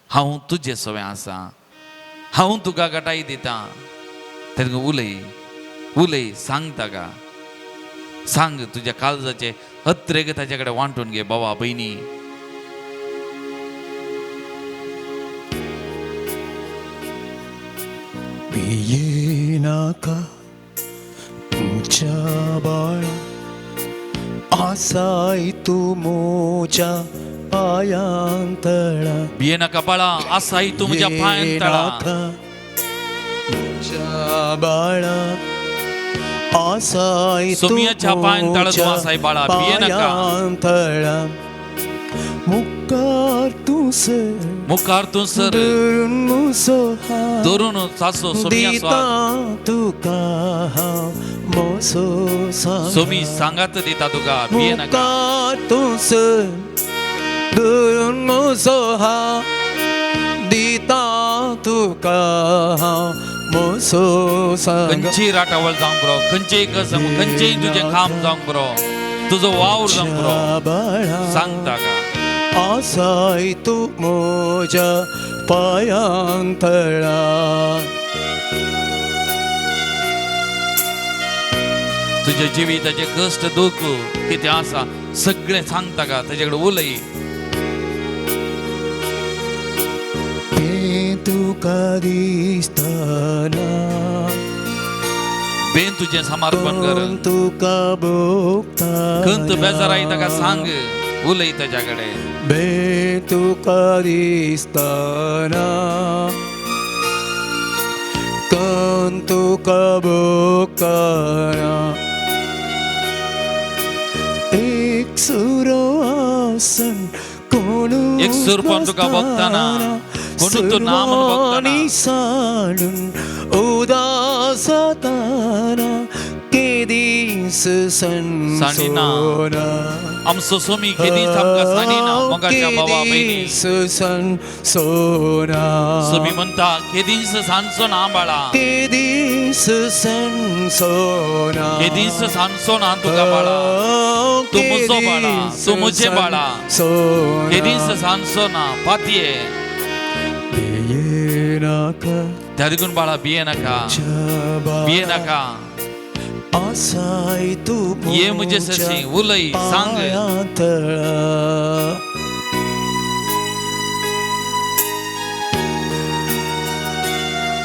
हांव तुजे सवें आसा, हांव तुका गटाय दितां. तेन्ना उलय, उलय, सांग ताका, सांग तुज्या काळजाचे अत्रेक ताचे कडेन वांटून घे बाबा भयणी. भिये नाका तुमच्या बाळा, आसाय तूं म्हज्या पांयां तळा. भिये नाका बाळा, आसाय तूं म्हज्या पांयां तळा. म्हज्या बाळा, आसाय तूं सोमियाच्या पांयां तळा तूं आसाय बाळा, भिये नाका. पांयां तळा. मुखार तूं सर, मुखार तूं सर, धरून म्हजो हात, धरून सासो सोमियाचो दिता हात. तुका हांव म्हजो सांगात. सोमी सांगात दिता तुका, भिये नाका. मुखार तूं सर, धरून म्हजो हात, दिता तुका हांव म्हजो सांगात. खंयचीय राटावळ जावंक बरो, खंयचेय कसम, खंयचेय तुजें काम जावंक बरो, तुजो वावर जावंक बरो, बाळा, सांग ताका. आसाय तूं म्हज्या पांयां तळा. तुज्या जिविताचे कश्ट दूख कितें आसा सगळें सांग ताका, ताचे कडेन उलय. तें तुका दिसतना, बेन तुजें समर्पण कर, कोण तुका भोगता, खंत बेजाराय ताका सांग, उलय ताच्या कडेन. बे तुका दिसतना, कोण तुका भोगतना, एक सुरो आसन कोणूच एक सुरपण तुका भोगतना, कोणूच तूं ना म्हूण भोगतना. सर्वांनी साडून उदास जाताना, केदीस सांडिना. सनसोना. आमचो सोमी केदीच आमकां सांडिना मोगाच्या भावा भयणी. सनसोना. सोमी म्हणटा केदीच सांजचो ना बाळा, केदीस सनसोना. केदीच सांजचो ना तुका बाळा, तूं म्हजो बाळा, तूं म्हजें बाळा. केदीच सांजचो ना पातये. भिये नाका त्या देखून बाळा भिये नाका, भिये नाका. आसाय तूं ये म्हजे सशी उलय, सांग. पांयां तळा.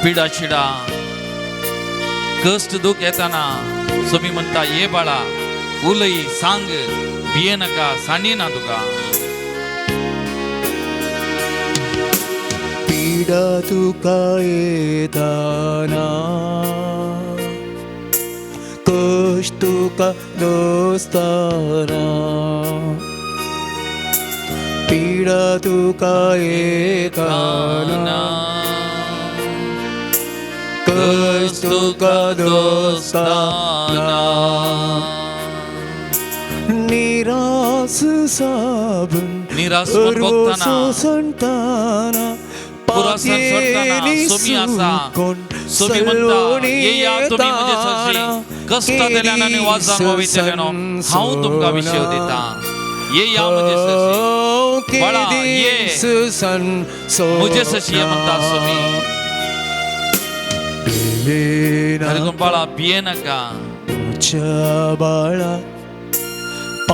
पिडा शिडा कश्ट दूख येताना सोमी म्हणटा ये बाळा, उलय, सांग, भिये नाका, सांडिना तुका. पिडा तुका येताना, कश्ट तुका दोस्ताना, पिडा तुका येताना, कश्ट तुका दोस्ताना, निरास साबून निरास म्हूण भोगतना, संताना, पुरासन सोडटना सोमी आसा. सोमी म्हणटा येया तुमी म्हजे सरशी कश्टांतल्यान आनी वाजान वयतल्यान, हांव तुमकां विशय दिता. येया म्हजे सरशी बाळा, ये. म्हजे सरशी ये म्हणटा सोमी. देखून बाळा भिये नाका. बाळा,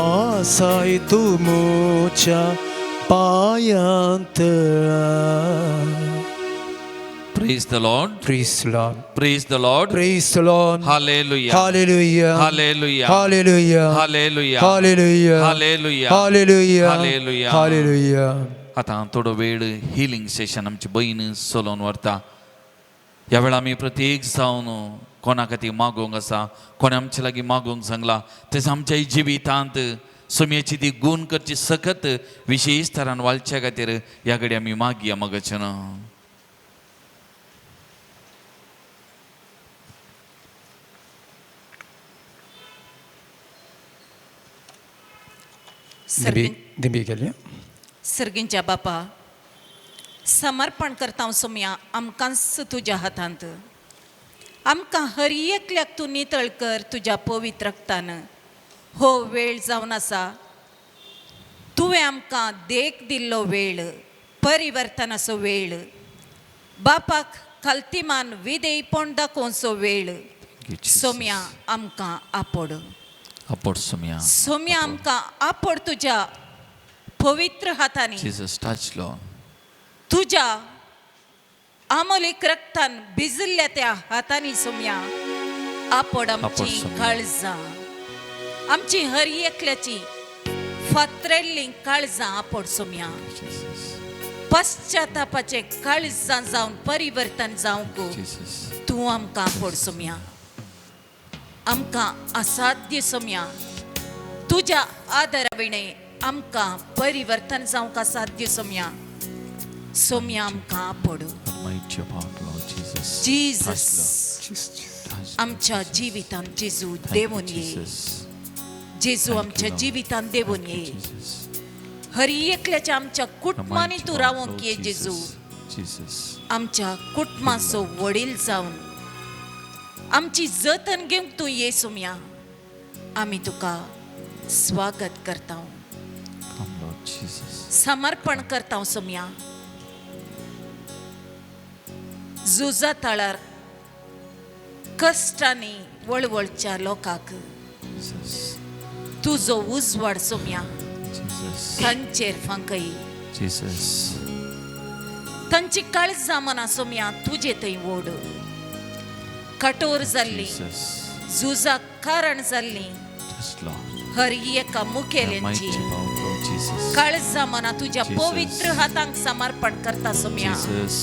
आसाय तूं म्हज्या पांयांत. Praise the Lord. Praise Lord. Praise the Lord. Praise Lord. Hallelujah. Hallelujah. Hallelujah. Hallelujah. Hallelujah. Hallelujah. Hallelujah. Hallelujah. Hallelujah. Hallelujah. आतां थोडो वेळ हिलींग सेशन आमची बयण चलोवन व्हरता. ह्या वेळार आमी प्रत्येक जावन कोणा खातीर मागोवंक आसा, कोणें आमचे लागीं मागोवंक सांगलां, तशें आमच्या जिवितांत सोमयेची ती गूण करची सकत विशेश तरान वालच्या खातीर ह्या घडी आमी मागया मगचन. दिंबी केली. सर्गींच्या बापा, समर्पण करता हांव सोमया आमकांच तुज्या हातांत. आमकां हर एकल्याक तूं नितळ कर तुज्या पवित्र रक्तान. हो वेळ जावन आसा तुवें आमकां देख दिल्लो वेळ, परिवर्तनाचो वेळ, बापाक खालतीमान विदेयपण दाखोवचो वेळ. सोम्या आमकां आपोड. आपोड सोमया. सोम्या आमकां आपोड तुज्या पवित्र हातांनी. Jesus touch Lord. तुज्या आमोलीक रक्तान भिजिल्ल्या त्या हातांनी सोम्या आपोड आमची सोम्या. काळजां, आमची हर एकल्याची फातरेल्लीं काळजां आपोड सोम्या. Jesus. पश्चातापाचें काळजां जावन परिवर्तन जावंक Jesus. तूं आमकां आपोड सोम्या. आमकां असाध्य सोम्या, तुज्या आदरा विणें आमकां परिवर्तन जावंक असाध्य सोम्या. सोम्या आमकां आपोड. Almighty power, Lord Jesus. Jesus Touch, आमच्या जिवितांत जेजू Thank you, देवून ये. Jesus. जेजू Thank you, आमच्या Lord. जिवितांत देवून Thank you, ये. Jesus. हर एकल्याच्या आमच्या कुटुंबांनी Almighty तूं power, रावंक Lord ये जेजू. Jesus. Jesus. आमच्या कुटुंबाचो वडील जावन आमची जतन घेवंक तूं ये सोम्या. आमी तुका स्वागत करता, Come, Lord Jesus. समर्पण करता सोम्या. झुजा तळार कश्टांनी वळवळच्या लोकांक Jesus. तुजो उजवाड सोम्या Jesus. तांचेर फांकय. Jesus. तांची काळजां मनां सोम्या तुजे थंय ओड. कठोर जाल्ली, Jesus. झुजाक कारण जाल्ली Touch, Lord. हर एका मुखेल्यांची Almighty power, Lord Jesus. काळजां मनां तुज्या Jesus. पवित्र हातांक समर्पण करता सोम्या. Jesus.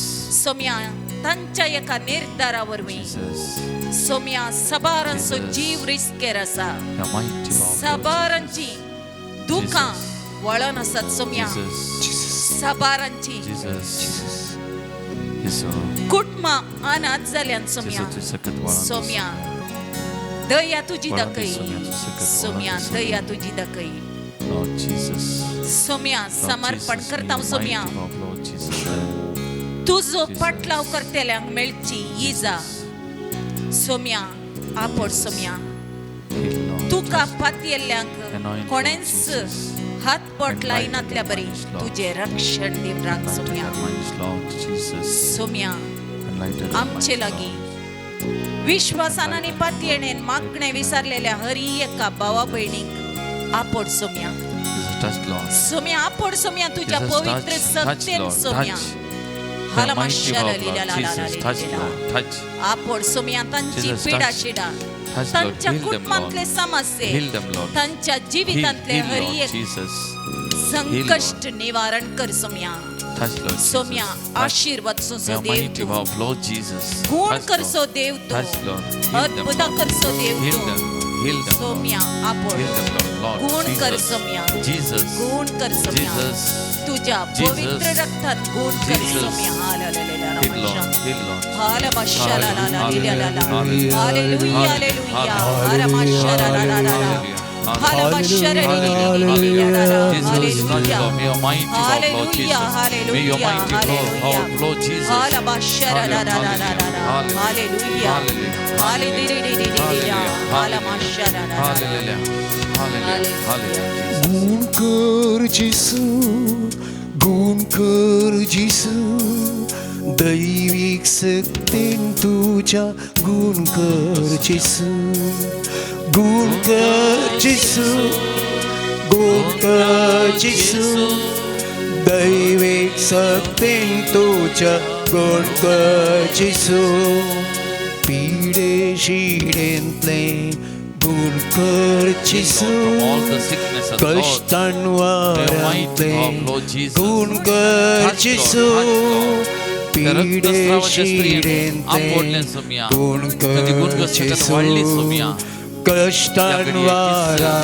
सोम्या तांच्या एका निर्धारा वरवीं Jesus. सोम्या सबारांचो Jesus. जीव रिस्केर आसा, Almighty power, Lord सबारांची दुकां Jesus. वळण आसात सोम्या, Jesus. सबारांची Jesus. Jesus. कुटुंबां अनाथ जाल्यान सोम्या. Jesus, तुझं सकत वळण दे सोम्या दया तुजी वळण दे दाखय. सोम्या, तुझं सकत वळण सोम्या दे सोम्या. दया तुजी दाखय. Lord Jesus. सोम्या Lord समर्पण Jesus, करता may your Saumya. mighty power, Lord Jesus. तुजो Jesus. पाटलाव करतल्यांक मेळची इजा सोम्या आपोड सोम्या. Heal, Lord. तुका Touch, पातयेल्ल्यांक Anoint, Lord कोणेंच Jesus. हात बोट Enlighten लायनातल्या their बरी minds, Lord. तुजें रक्षण दिवन राख Enlighten Saumya. their minds, Lord Jesus. Saumya Enlighten their आमचे minds, लागीं Lord. विश्वासान आनी पातयेणेन मागणें विसरलेल्या हरी एका भावा भयणीक आपोड Saumya. Jesus, touch, Lord. Saumya आपोड Saumya तुज्या Jesus, पवित्र touch, touch, Satyen Lord, Saumya. touch. The mighty power, Lord Jesus, touch, Lord, touch. आपोड Saumya तांची Jesus, पिडा touch. Shida, Touch, Lord. तांच्या Heal them, कुटुंबांतले Lord. समस्ये, Heal them, Lord. तांच्या Heal, जिवितांतले heal, हर Lord एक Jesus. संकश्ट निवारण कर Saumya. Touch, Lord Saumya Jesus. Touch. Aashirvaad Soso The देव mighty तूं, power, Lord Jesus. गुण Touch, करसो Lord. देव तूं, Touch, Lord. Heal them, अद्भुतां Lord. करसो देव Heal तूं. them, Lord. Heal them, Lord. Saumya आपोड Heal them, Lord. Lord गुण कर Jesus. सोम्या, Jesus. गुण कर सोम्या, Jesus. तुझ्या Jesus. पवित्र रक्तान गुण कर Jesus. Saumya. Heal, Lord. Heal, Lord. Hallelujah, hallelujah. Hallelujah. Jesus, touch, Lord. May your mighty power, Lord Hallelujah, Jesus. May your mighty hallelujah, power, Lord Jesus. Hallelujah. Hallelujah. Hallelujah. Hallelujah. Hallelujah. Jesus. गुण कर जेसू, गुण कर जेसू, दैवीक सक्तेन तुज्या गुण कर जेसू, गुण कर जेसू, गुण कर जेसू, सक्तीन तुज्या गुण कर जेजू पिडे शिडेंतले गुण कर जेजू Lord, from all the sicknesses, Lord. कश्टान The might वारांतले of Lord Jesus. गुण कर Touch, Lord, जेजू touch, Lord. त्या पिडे रक्तस्रावाच्या स्त्रियेन शिडेंतले आपोडलें सोमया. गुण ताची कर गुणगसगत जेजू वाडली सोमया. कश्टान त्या घडयेक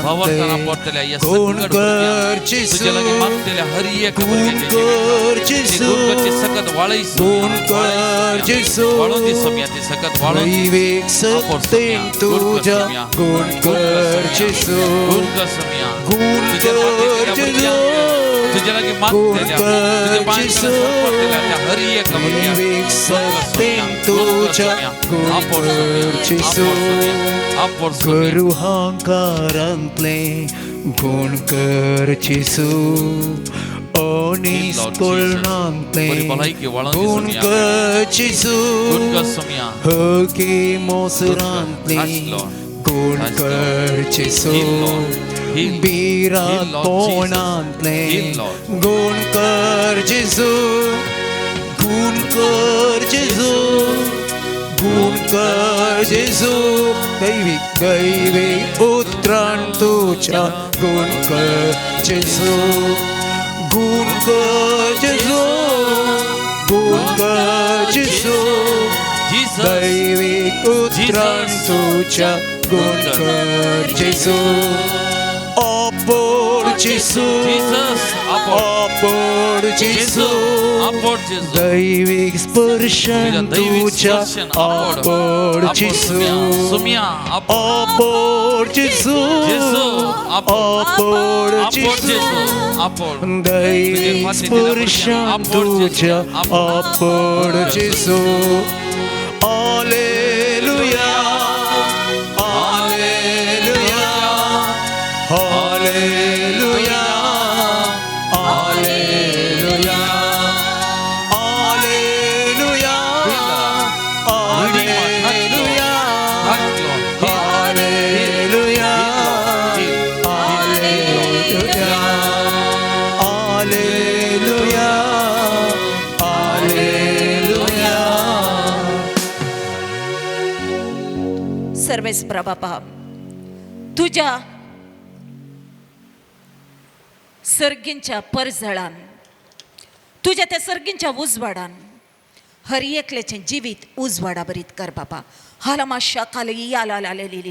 भावार्थान वारांतले आपडतल्या ह्या गुण सकट कर भुरग्यांक, जेजू तुज्या लागीं मागतल्या हर एका गुण भुरग्याच्या कर जिवितांत ती जेजू गुणगतची सकत वाळय सोमया, गुण कर वाळय सोमया. जेजू वाळून दी सोमया ती सकत वाळून दी. दैवीक आपोड सक्तीन सोमया, गुण कर तुज्या सोमया, गुण गुण कर कर जेजू सोमया, गुण कर सोमया. गुण तुज्या कर मागतल्या जेजू भुरग्यांक, तुज्या लागीं गुण मागतल्या, कर तुज्या पांयांत जेजू सरपटतल्या त्या हर एका भुरग्यांक दैवीक गुण कर सक्तीन सोमया, गुण कर तुज्या सोमया. गुण आपोड कर सोमया, जेजू आपोड सोमया, आपोड सोमया. गरुहांकारांतले गुण कर जेजू Lord Jesus. कोणांतले बरी भलायकी वाळून दी गुण सोमया. कर जेजू गुण कर सोमया. हकी मोसरांतले Touch, Lord. गुण Touch, कर Lord. जेजू Heal, Lord. Heal. बीरा Heal, Lord Jesus. कोणांतले Heal, Lord. गुण कर जेजू गुण कर जेजू गुण कर जेजू दैविक दैविक उतरान तुझ्या गुण कर जेजू गुण कर जेजू गुण कर जेजू Jesus. दैविक उतरान Jesus. तुझ्या गुण कर जेजू अपोड जेजू Jesus. आपोड. अपोड जेजू. जेजू आपोड जेजू. दैविक स्पर्शन तुझ्या दैविक तुझ्या स्पर्शन आपोड. अपोड आपोड जेजू सोमया. सोमया. आपोड. अपोड जेजू जेजू. आपोड. अपोड आपोड जेजू जेजू. आपोड. दैविक तुझ्या फाटीतल्या स्पर्शन भुरग्यांक आपोड जेजू. तुझ्या आपोड. अपोड जेजू hallelujah hallelujah hallelujah hallelujah hallelujah hallelujah Touch, Lord. Heal. Hallelujah Heal, Lord. Heal. Hallelujah hallelujah hallelujah सर्वेस्परा बापा तुज्या सर्गींच्या परजळान तुज्या त्या सर्गींच्या उजवाडान हर एकल्याचें जिवीत उजवाडा बरीत कर बापा हालमाशा खाली याला लालेली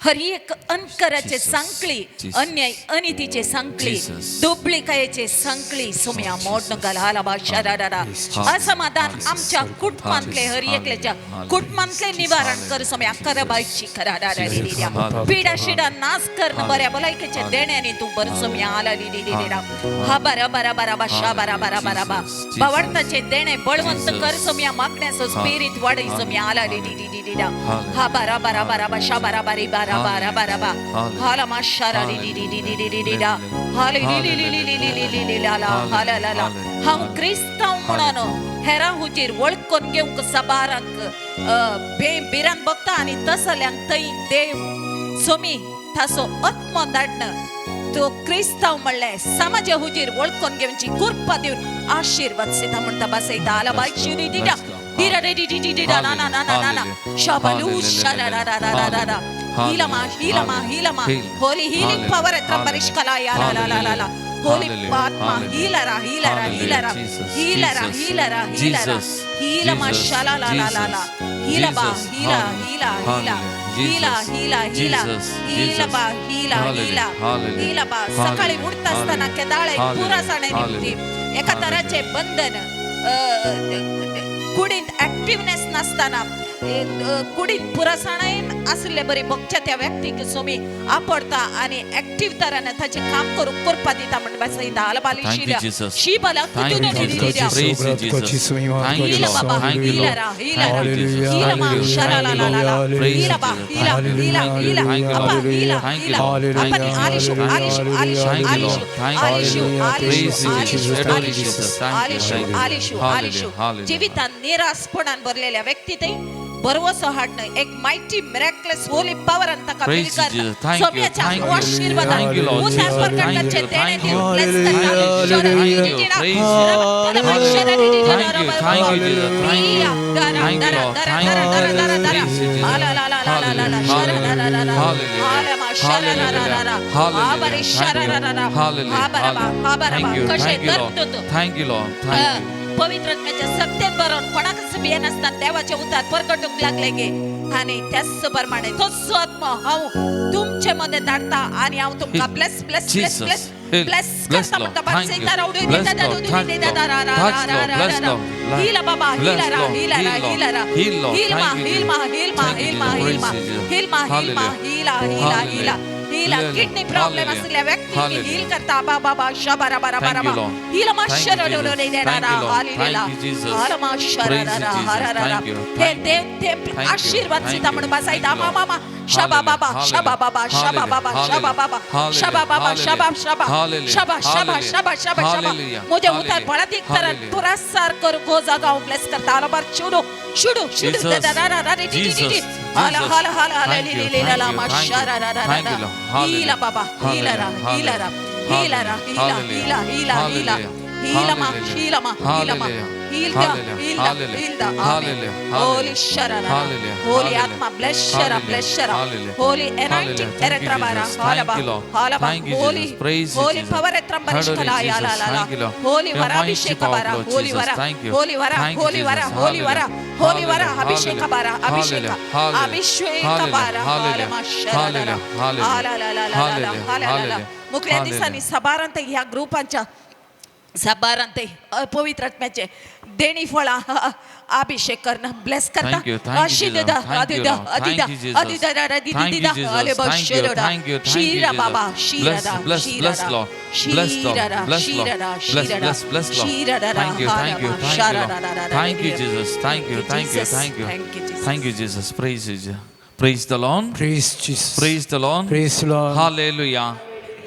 हर एक अनकराचे Jesus, सांकळी Jesus. अन्याय अनितीचे सांकळी Jesus. दुबळीकायेचे सांकळी सोम्या मोड घाल हालाबा शरारा असमाधान आमच्या कुटुंबांतले हर एकल्याच्या कुटुंबांतले निवारण कर सोम्या करबायची करा पिडा शिडा नाश कर बऱ्या भलायकेच्या देण्याने तू बर सोम्या आला हा बरा बरा बरा बा शा बरा बरा बरा बा बावडताचे देणे बळवंत कर सोम्या मागण्याचो स्पिरीत वाढी सोम्या आला हा बारा बारा बारा बा शा बारा बारी बारा बारा बारा बा हाला मा शारा D D D D D D डा हाले ली ली ली ली ली ली ली ली ला ला हाला ला ला हांव क्रिस्तांव म्हणून हेरां हुजीर वळखून घेवंक सबारांक भिरांत बघता आनी तसल्यांक थंय देव सोमी ताचो आत्मो धाडन तो क्रिस्तांव म्हणलें समाजा हुजीर वळखून घेवची कृपा दिवन आशिर्वाद सीता म्हणटा बसयता आला बाय शिरी दिडा दिरा रे डी डी डी डी ना ना ना ना ना ना शाबालू शरा रा रा रा रा रा हीलमा हीलमा हीलमा होली हीलिंग पवर एत्र परिष्कला या ला ला ला ला ला होली आत्मा हीलरा हीलरा हीलरा हीलरा हीलरा हीलरा हीलमा शला ला ला ला ला हीलबा हीला हीला हीला हीला हीला हीला हीलबा हीला हीला हीलबा सकाळी उठता असताना केदाळे पुरासाणे निघती एका तराचे बंधन कुडींत ऍक्टिव्हनेस नासतना कुडींत पुरासाणायन आसले बरी बगच्या त्या व्यक्तीक सोमी आपडता आनी ऍक्टिव्ह तरान ताचें काम करूंक करपा दिता म्हण बसयता आलबाली Thank you, Jesus. शिबला Thank you, Jesus. Praise you, Jesus. Thank you, Hila Lord. baba, Thank you, hila Lord. ra, hila ra, Thank you, Jesus. hila ma, shala la la la la, Praise hila ba, you, Jesus. hila, hila, hila, Thank you, appa, Lord. hila, Thank you, hila, Lord. appa ni alishu, alishu, alishu, Thank you, alishu, Lord. Thank you, alishu, Lord. alishu, Praise you, alishu, Jesus. Adore you, alishu, Jesus. Thank you, alishu, thank you. alishu, Hallelujah, alishu. hallelujah. जिवितान निरासपणान भरलेल्या व्यक्ती थंय भरवसो हाडणं एक मायटी मिराकलस होली पवरान ताका Praise you, बिलकार Jesus. Thank you, सोम्याच्या thank you. आशीर्वादान Thank you, Lord उतार Jesus. प्रकटाचे Thank you, देणे thank you. दिवन bless करता. Thank you. Praise you. Thank you. Thank you, Jesus. Thank you. Thank you, Lord. Thank you. Praise you, Jesus. Hallelujah. Hallelujah. Hallelujah. Hallelujah. Thank you. Hallelujah. Hallelujah. Thank you. Thank you, Lord. Thank you, Lord. Thank you. पवित्र आत्म्याच्या सत्तेन बरोवन कोणाकच भियेनासतना देवाचे उतार परगटूंक लागले गे आनी त्याच प्रमाणे तोच आत्मा हांव तुमचे मध्ये धाडटा आनी हांव तुमकां bless bless bless Jesus. Bless Heal. Bless Bless, करता Lord. म्हणटा Thank you. Bless, Lord. Thank you, Lord. Touch, Lord. Bless, Lord. हिला बाबा Bless, हिला रा Lord. हिला रा Heal, Lord. हिला रा Heal, Lord. हिलमा Thank you, Jesus. हिलमा हिलमा Thank you, हिलमा Jesus. हिलमा Praise you, Jesus. हिलमा हिलमा Hallelujah. हिला हिला हिला Hallelujah. हिला Hallelujah. Kidney problem Hallelujah. असलेल्या व्यक्ती Hallelujah. Heal करता बाबा बाबा शबरा बरा Thank बरा you, Lord. हिलमा Thank you, Shara Jesus. Thank you, Lord. Thank you, Jesus. Praise you, Jesus. Thank you. हे Thank you. देव ते Thank you. आशीर्वाद Thank सुद्धा you. म्हणून बसायता Thank you, Lord. मामा शबा बाबा शबा बाबा शबा बाबा शबा बाबा शबा बाबा शबा शबा शबा शबा शबा शबा शबा मुझे उतार बळाधिक तर पुरस्कार कर गो जागा ब्लेस करता आला शुडू शुडू शुडू Jesus. रा रा रा रे टी टी टी Jesus. हाला Jesus. हाला हाला हाला Thank ली you. ली ला ला Thank you. मा Thank you. शरा रा रा Thank रा you, Lord. Hallelujah. हिला बाबा हिला रा हिला रा हिला रा हिला हिला हिला हिला हिला मा Hallelujah. हिला मा हिला मा Hallelujah. हिलदा Hallelujah. हिलदा Hallelujah. हिलदा आमेन Hallelujah. Holy Hallelujah. शरा Hallelujah. Holy Hallelujah. आत्मा ब्लेस शरा Hallelujah. Bless शरा Hallelujah. Holy Hallelujah. Anointing Thank you, एरेत्रबारा Jesus. हालबा Thank you, Lord. हालबा Thank you, holy Jesus. Praise you, holy Jesus. Power एत्रंबरिशकला Hallelujah, या ला Jesus. ला ला Thank you, Lord. Holy Your वरा mighty अभिषेक power, बारा Lord Holy Jesus. वरा Thank you. Holy वरा Thank you, Holy वरा Jesus. Holy वरा Hallelujah. Holy वरा Hallelujah. अभिषेक बारा अभिषेक Hallelujah. अभिषेक Hallelujah. बारा Hallelujah. हालमा शरा Hallelujah. Hallelujah. हाला ला ला ला ला Hallelujah. हाला ला ला Hallelujah. मुकल्या Hallelujah. दिसांनी सबारांत ह्या ग्रुपांच्या सबारांत पवित्र आत्म्याचे देणी फळां अभिषेक करणं bless Thank you, करता thank you, Aashirvaad Jesus. Thank you, अधिदा Lord. अधिदा Thank you, Jesus. अधिदा Thank you, Jesus. आले Thank you, thank you, thank you, शिरा Jesus. बाबा Bless, शिरा bless, bless, Lord. Bless, Lord. Bless, Lord. Bless, bless, bless, Lord. Thank you, thank you, thank you, Lord. Thank you, Jesus. Thank you, thank you, thank you. Thank you, Jesus. Thank you, Jesus. Praise you, Jesus. Praise the Lord. Praise Jesus. Praise the Lord. Praise the Lord. Hallelujah.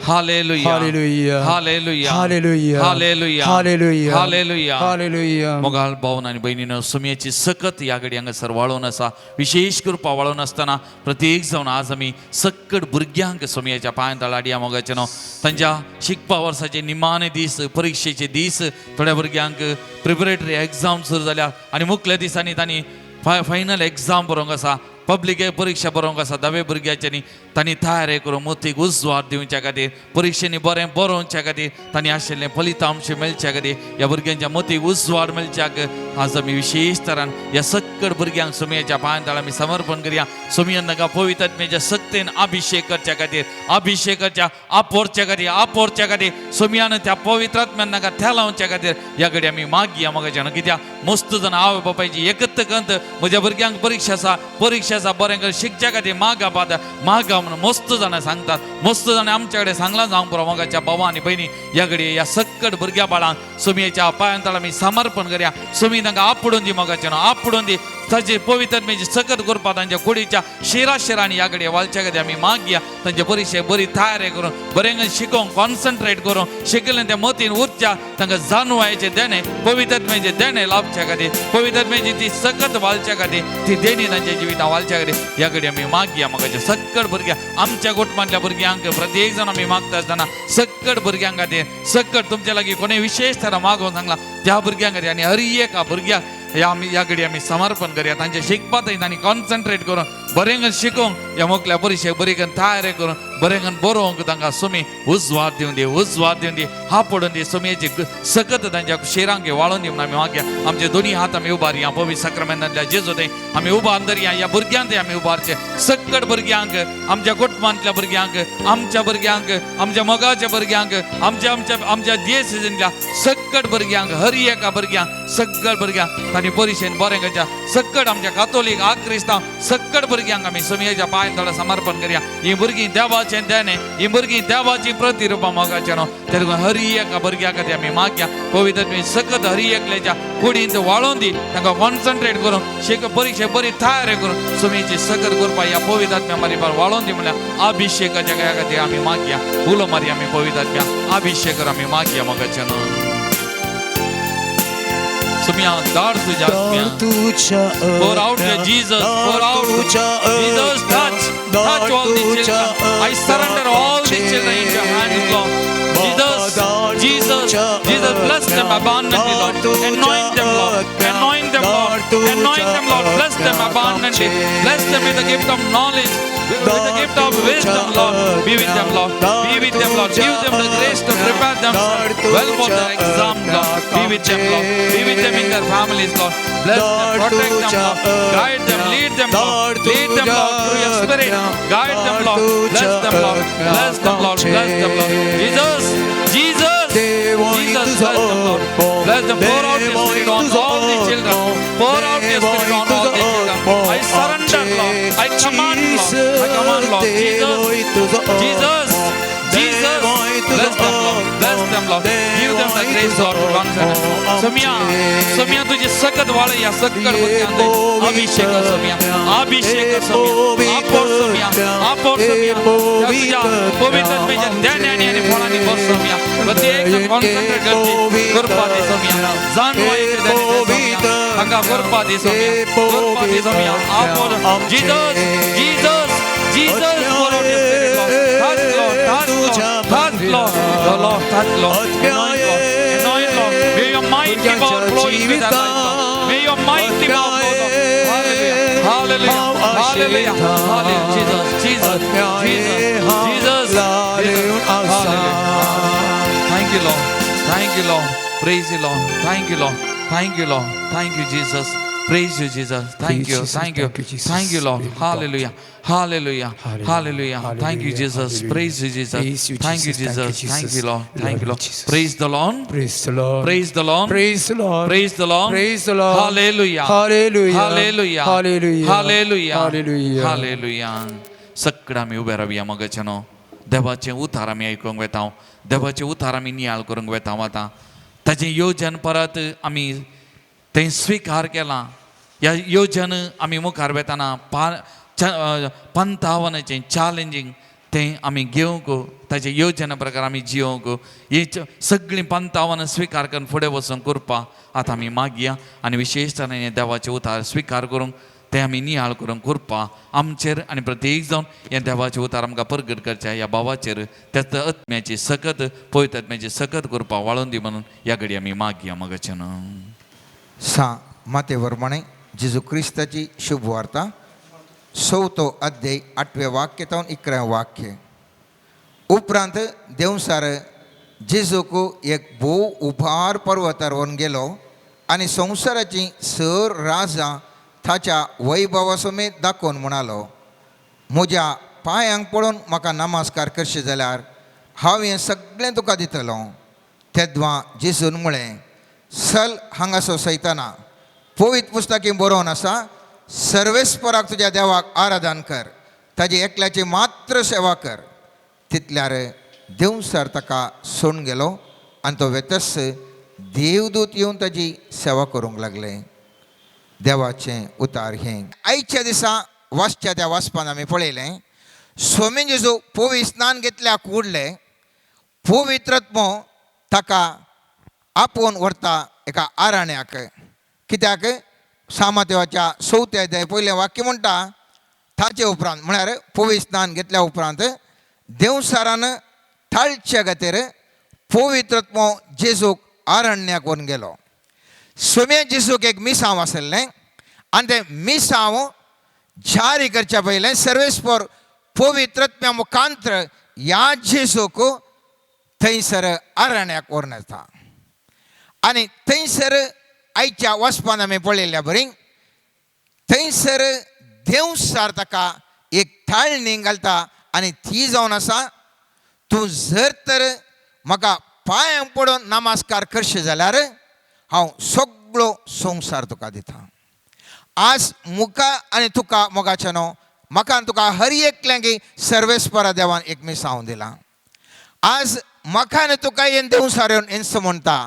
Hallelujah. Hallelujah. Hallelujah. Hallelujah. Hallelujah. Hallelujah. Hallelujah. Hallelujah. मोगाळ भावन आनी भयणीनो सुमयेची सकत ह्या घडी हांगासर वाळोवन आसा विशेश कृपा वाळोवन आसतना प्रत्येक जावन आज आमी सक्कड भुरग्यांक सुमयेच्या पांय तळाडया मोगाचे न्हू तांच्या शिकपा वर्साचे निमाणे दीस परिक्षेचे दीस थोड्या भुरग्यांक प्रिपरेटरी एग्जाम सुरू जाल्या आनी मुखल्या दिसांनी तांणी फायनल एग्जाम बरोवंक आसा पब्लीक परिक्षा बरोवंक आसा धावे भुरग्याच्यांनी तांणी तयारी करून मोतीक उजवाड दिवच्या खातीर परिक्षेनी बरें बरोवच्या खातीर तांणी आशिल्लें फलितांश मेळच्या खातीर ह्या भुरग्यांच्या मोतीक उजवाड मेळच्याक आज आमी विशेश तरान ह्या सक्कड भुरग्यांक सुमयेच्या पांय तळा आमी समर्पण करया. सुमयेन तांकां पवित्र आत्म्याच्या सक्तेन अभिषेक करच्या खातीर अभिषेक करच्या आपोरच्या खातीर आपोरच्या खातीर सुमयान त्या पवित्र आत्म्यान तांकां थेलावच्या खातीर ह्या घडी आमी मागया मोगाच्यान कित्याक मस्त जाण आवय बापायची एकत्र कंत म्हज्या भुरग्यांक परीक्षा आसा परीक्षा आसा बरें करून शिकच्या खातीर मागा पाद मागा म्हणून मस्त जाणां सांगतात मस्त जाणां आमच्या कडेन सांगलां जावंक पुरो. मोगाच्या बाबा आनी भयणी ह्या घडये ह्या सक्कड भुरग्या बाळांक सुमयेच्या पांयां तळा आमी समर्पण करया. सुमी तांकां आपुडून दी मोगाचें न्हू आपुडून दी ताजे पवित्र आत्म्याची सकत करपा तांच्या कुडीच्या शिरा शिरांनी ह्या घडये वालच्या खातीर आमी मागया. तांचे परिक्षे बरी तयारी करून बरें शिकोवंक कॉन्सन्ट्रेट करून शिकलें त्या मतीन उरच्या तांकां जाणवायचें देणें पवित्र आत्म्याचें देणें लाभच्या खातीर पवित्र आत्म्याची ती सकत वालच्या खातीर ती देणी तांच्या जिवितां वालच्या खातीर ह्या घडये आमी मागया. मोगाच्या सक्कड भुरग्यां आमच्या कुटुंबांतल्या भुरग्यांक प्रत्येक जाण आमी मागता आसतना सक्कड भुरग्यां खातीर सक्कड तुमच्या लागीं कोणें विशेश तरा मागोवन सांगला त्या भुरग्यां खातीर आनी हर एका भुरग्याक ह्या आमी ह्या घडये आमी समर्पण करया. तांचे शिकपाक तांणी कॉन्सन्ट्रेट करून बरें शिकोवंक ह्या मोकल्या परिक्षेक बरी करून तयारी करून बरें करून बरोवंक तांकां सुमी उजवाड दिवन दी उजवाड दिवन दी हा पडून दी सुमयेची सकत तांच्या शिरांक वाळोवन दी म्हणून आमी मागया. आमचे दोनी हात आमी उबारया पवित्र साक्रामेंतांतल्या जेजू थंय आमी उबार धरया. ह्या भुरग्यांक थंय आमी उबारचे सक्कड भुरग्यांक आमच्या कुटुंबांतल्या भुरग्यांक आमच्या भुरग्यांक आमच्या मोगाच्या भुरग्यांक आमच्या आमच्या आमच्या देशांतल्या सक्कड भुरग्यांक हर एका भुरग्यांक सक्कड भुरग्यांक तांणी परिक्षेन बरें करच्या सक्कड आमच्या कातोलीक आक्रिस्तांव सक्कड भुरग्यांक आमी सुमयेच्या पांय तळा समर्पण करया. ही भुरगीं देवाचें देणें ही भुरगीं देवाची प्रतिरुपां मोगाचें न्हू तेका लागून हर एका भुरग्या खातीर आमी मागया. पवित्र आत्म्याची सकत हर एकल्याच्या कुडींत वाळोवन दी तांकां कॉन्सन्ट्रेट करून शिक परिक्षे बरी तयारी करून सुमयेची सकत करपा ह्या पवित्र आत्म्या मारी वाळोवन दी म्हणल्यार अभिषेकाच्या खातीर आमी मागया. उलो मारी आमी पवित्र आत्म्या अभिषेक आमी मागया मोगाचें न्हू. सुमया दाड तुझ्या आत्म्या Pour out your Jesus, pour out. Jesus, touch, touch all the children. I surrender all the children into your hands, Lord. Jesus, Jesus, Jesus, Jesus, bless them abundantly, Lord. Anoint them, Lord. Anoint them, Lord. Anoint them, Lord. Bless them abundantly. Bless them with the gift of knowledge, with the gift of wisdom, Lord. Be with them, Lord. Be with them, Lord. Give them the grace to prepare themselves well for their exam, Lord. Be with them, Lord. Be with them in their families, Lord. Bless them, protect them, Lord. Guide them, lead them, Lord. Lead them, Lord, through your spirit. Guide them, Lord. Bless them, Lord. Bless them, Lord. Bless them, Lord. Jesus, Jesus, Jesus, bless them, Lord. Bless them. Pour out your spirit on all the children. Pour out your spirit on all the children. I surrender, Lord. I command, Lord. I command, Lord. Jesus, Jesus, Jesus, bless them, Lord. Bless them, Lord. Give them the grace, Lord, to concentrate. Saumya, Saumya, तुझी सकत वाळ या सक्कड भुरग्यांक अभिषेक सोम्या, अभिषेक सोम्या, आपोर सोम्या, आपोर सोम्या. त्या तुझ्या पवित्र आत्म्याच्या ज्ञानाने आणि फळांनी बस सोम्या. प्रत्येक जण कॉन्सन्ट्रेट करची कृपा दे सोम्या, जाणवायचे देणे दे सोम्या, हांगा कृपा दे सोम्या, कृपा दे Saumya. आपोर Jesus, Jesus, Jesus, pour out your spirit, Lord. Touch, Lord, touch, Lord, touch, Lord, the Lord, touch, Lord, anoint, Lord, anoint, Lord. May your mighty power flow into their life, Lord. May your mighty power flow, Lord. Hallelujah, hallelujah, hallelujah. Jesus, Jesus, Jesus, Jesus, Jesus. Hallelujah. Thank you, Lord. Thank you, Lord. Praise you, Lord. Thank you, Lord. Thank you, Lord. Thank you, Jesus. Praise you, Jesus. Thank Praise you. Jesus. Thank you. Thank you, Jesus. Thank you, Lord. Praise God. Hallelujah. Hallelujah. Hallelujah. Hallelujah. Thank you, Hallelujah. Jesus. Hallelujah. Praise you, Jesus. Praise you, Thank you, Jesus. Thank you, Jesus. Thank Jesus. you, Lord. Thank Love you, you, Lord. Jesus. Praise the Lord. Praise the Lord. Praise the Lord. Praise the Lord. Praise the Lord. Praise the Lord. Hallelujah. Hallelujah. Hallelujah. Hallelujah. Hallelujah. Hallelujah. Hallelujah. सगळं आमी उबे रावया मगाच्यानो. देवाचें उतार आमी आयकूंक वेता, देवाचें उतार आमी नियाळ करूंक वेता. आतां ताजें योजन परत आमी तें स्विकार केलां. ह्या योजन आमी मुखार वेतना पंतावनाचें चॅलेंजींग तें आमी घेवंक, ताजे योजना प्रकार आमी जियोवंक, ही सगळीं पंतावन स्विकार करून फुडें वचूंक कृपा आतां आमी मागया. आनी विशेश तरेन देवाचें उतार स्विकार करूंक, तें आमी नियाळ करूंक कृपा आमचेर आनी प्रत्येक जावन ह्या देवाचें उतार आमकां परगट करच्या ह्या भावाचेर त्याच आत्म्याची सकत, पवित्र आत्म्याची सकत कृपा वाळून दी म्हणून ह्या घडी आमी मागया मगाचें. सा माते वर्मणे जेजू क्रिस्ताची शुभ वार्ता, चवथो अध्याय, आठवें वाक्य तावन 11वें वाक्य. उपरांत देंवसार जेजूक एक भोव उभार पर्वतार व्हरून गेलो आनी संवसाराची सर राजा ताच्या वैभवा समेत दाखोवन म्हणालो, म्हज्या पांयांक पळोवन म्हाका नमस्कार करशी जाल्यार हांव हें सगळें तुका दितलो. तेद्वां जेजून म्हळें, सल हांगासो सैताना, पवित्र पुस्तकी बरोवन आसा, सर्वेस्पराक तुज्या देवाक आराधन कर, ताजी एकल्याची मात्र सेवा कर. तितल्यार देवसार ताका सोडून गेलो आनी तो वेतस देवदूत येवन ताजी सेवा करूंक लागले. देवाचें उतार हें. आयच्या दिसा वाचच्या त्या वाचपान आमी पळयलें, स्वामी जेजू पवित्र स्नान घेतल्या कुडले पवित्रत्म ताका आपोवन व्हरता एका आरण्याक. कित्याक? सामादेवाच्या चवथ्या अध्याय पयलें वाक्य म्हणटा, ताचे उपरांत, म्हळ्यार पवित्र स्नान घेतल्या उपरांत देवसारान टाळच्या खातीर पवित्रत्म जेजूक आरण्याक व्हरून गेलो. सोम्या जेजूक एक मिसांव आसलें आनी तें मिसांव जारी करच्या पयलें सर्वेस्पर पवित्रत्म्या मुखांत्र ह्या जेजूक थंयसर आरण्याक व्हरून येता. आनी थंयसर आयच्या वचपान आमी पळयल्ल्या बरी थंयसर देवसार ताका एक थाळणी घालता आनी ती जावन आसा, तूं जर तर म्हाका पांयांक पडून नमस्कार करशी जाल्यार हांव सगळो संवसार तुका दिता. आज मुका आनी तुका मोगाचें न्हू, म्हाका आनी तुका हर एकल्यांक सर्वेस्परा देवान एक मिसांव दिला. आज म्हाका आनी तुका येन देवसार येवन येन्स म्हणटा,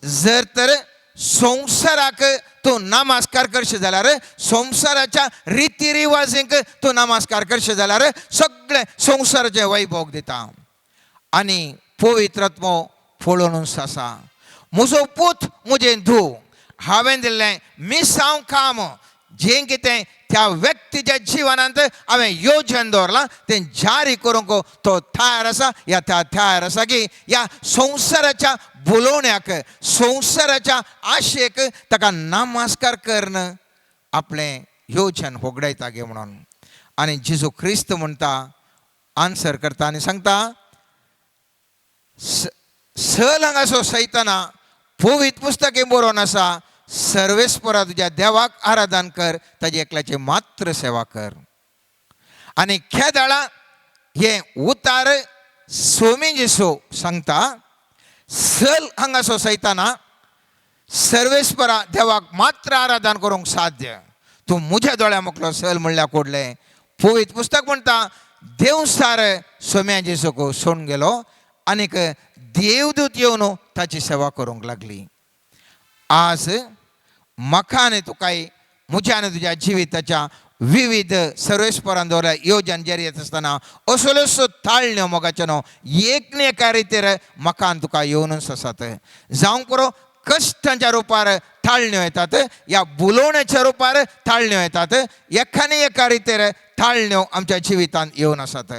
जर तर संवसाराक तूं नमस्कार करशी जाल्यार, संवसाराच्या रिती रिवाजींक तूं नमस्कार करशी जाल्यार सगळें संवसाराचें वैभव दिता. आनी पवित्रात्मो पळोवनूच आसा, म्हजो पूत, म्हजें धूव, हांवें दिल्लें मिसांव काम जें कितें त्या त्या व्यक्तीच्या जिवनांत हांवें योजन दवरलां तें जारी करूंक तो तयार आसा या त्या तयार आसा की ह्या संवसाराच्या बोलोवण्याक, संवसाराच्या आशेक ताका नमस्कार करून आपलें योजन होगडायता गे म्हणून. आनी जेजू क्रिस्त म्हणटा, आन्सर करता आनी सांगता, सल हांगासो सैताना, पवित्र पुस्तकें बरोवन आसा, सर्वेस्परा तुज्या देवाक आराधन कर, ताजी एकल्याची मात्र सेवा कर. आनी खेदाळा हें उतार सोमी जेसू सांगता, सल हांगासो सैताना, सर्वेस्परा देवाक मात्र आराधन करूंक साध्य, तूं म्हज्या दोळ्या मुखलो सल म्हणल्यार कोडलें. पवित्र पुस्तक म्हणटा, देवसार सोम्या जेसूक सोडून गेलो आनीक देवदूत येवन ताची सेवा करूंक लागली. आज म्हाका आनी तुकाय म्हज्या आनी तुज्या जिविताच्या विविध सर्वेस्परान दवरल्या योजन जारी येत आसतना असल्योसो ताळण्यो मोगाच्यो न्हू एक न्ही एका रितीर म्हाका आनी तुका येवनूच आसात. जावंक पुरो कश्टांच्या रुपार ताळण्यो येतात, ह्या बुलोवण्याच्या रुपार ताळण्यो येतात, एका न्ही एका रितीर ताळण्यो आमच्या जिवितांत येवन आसात.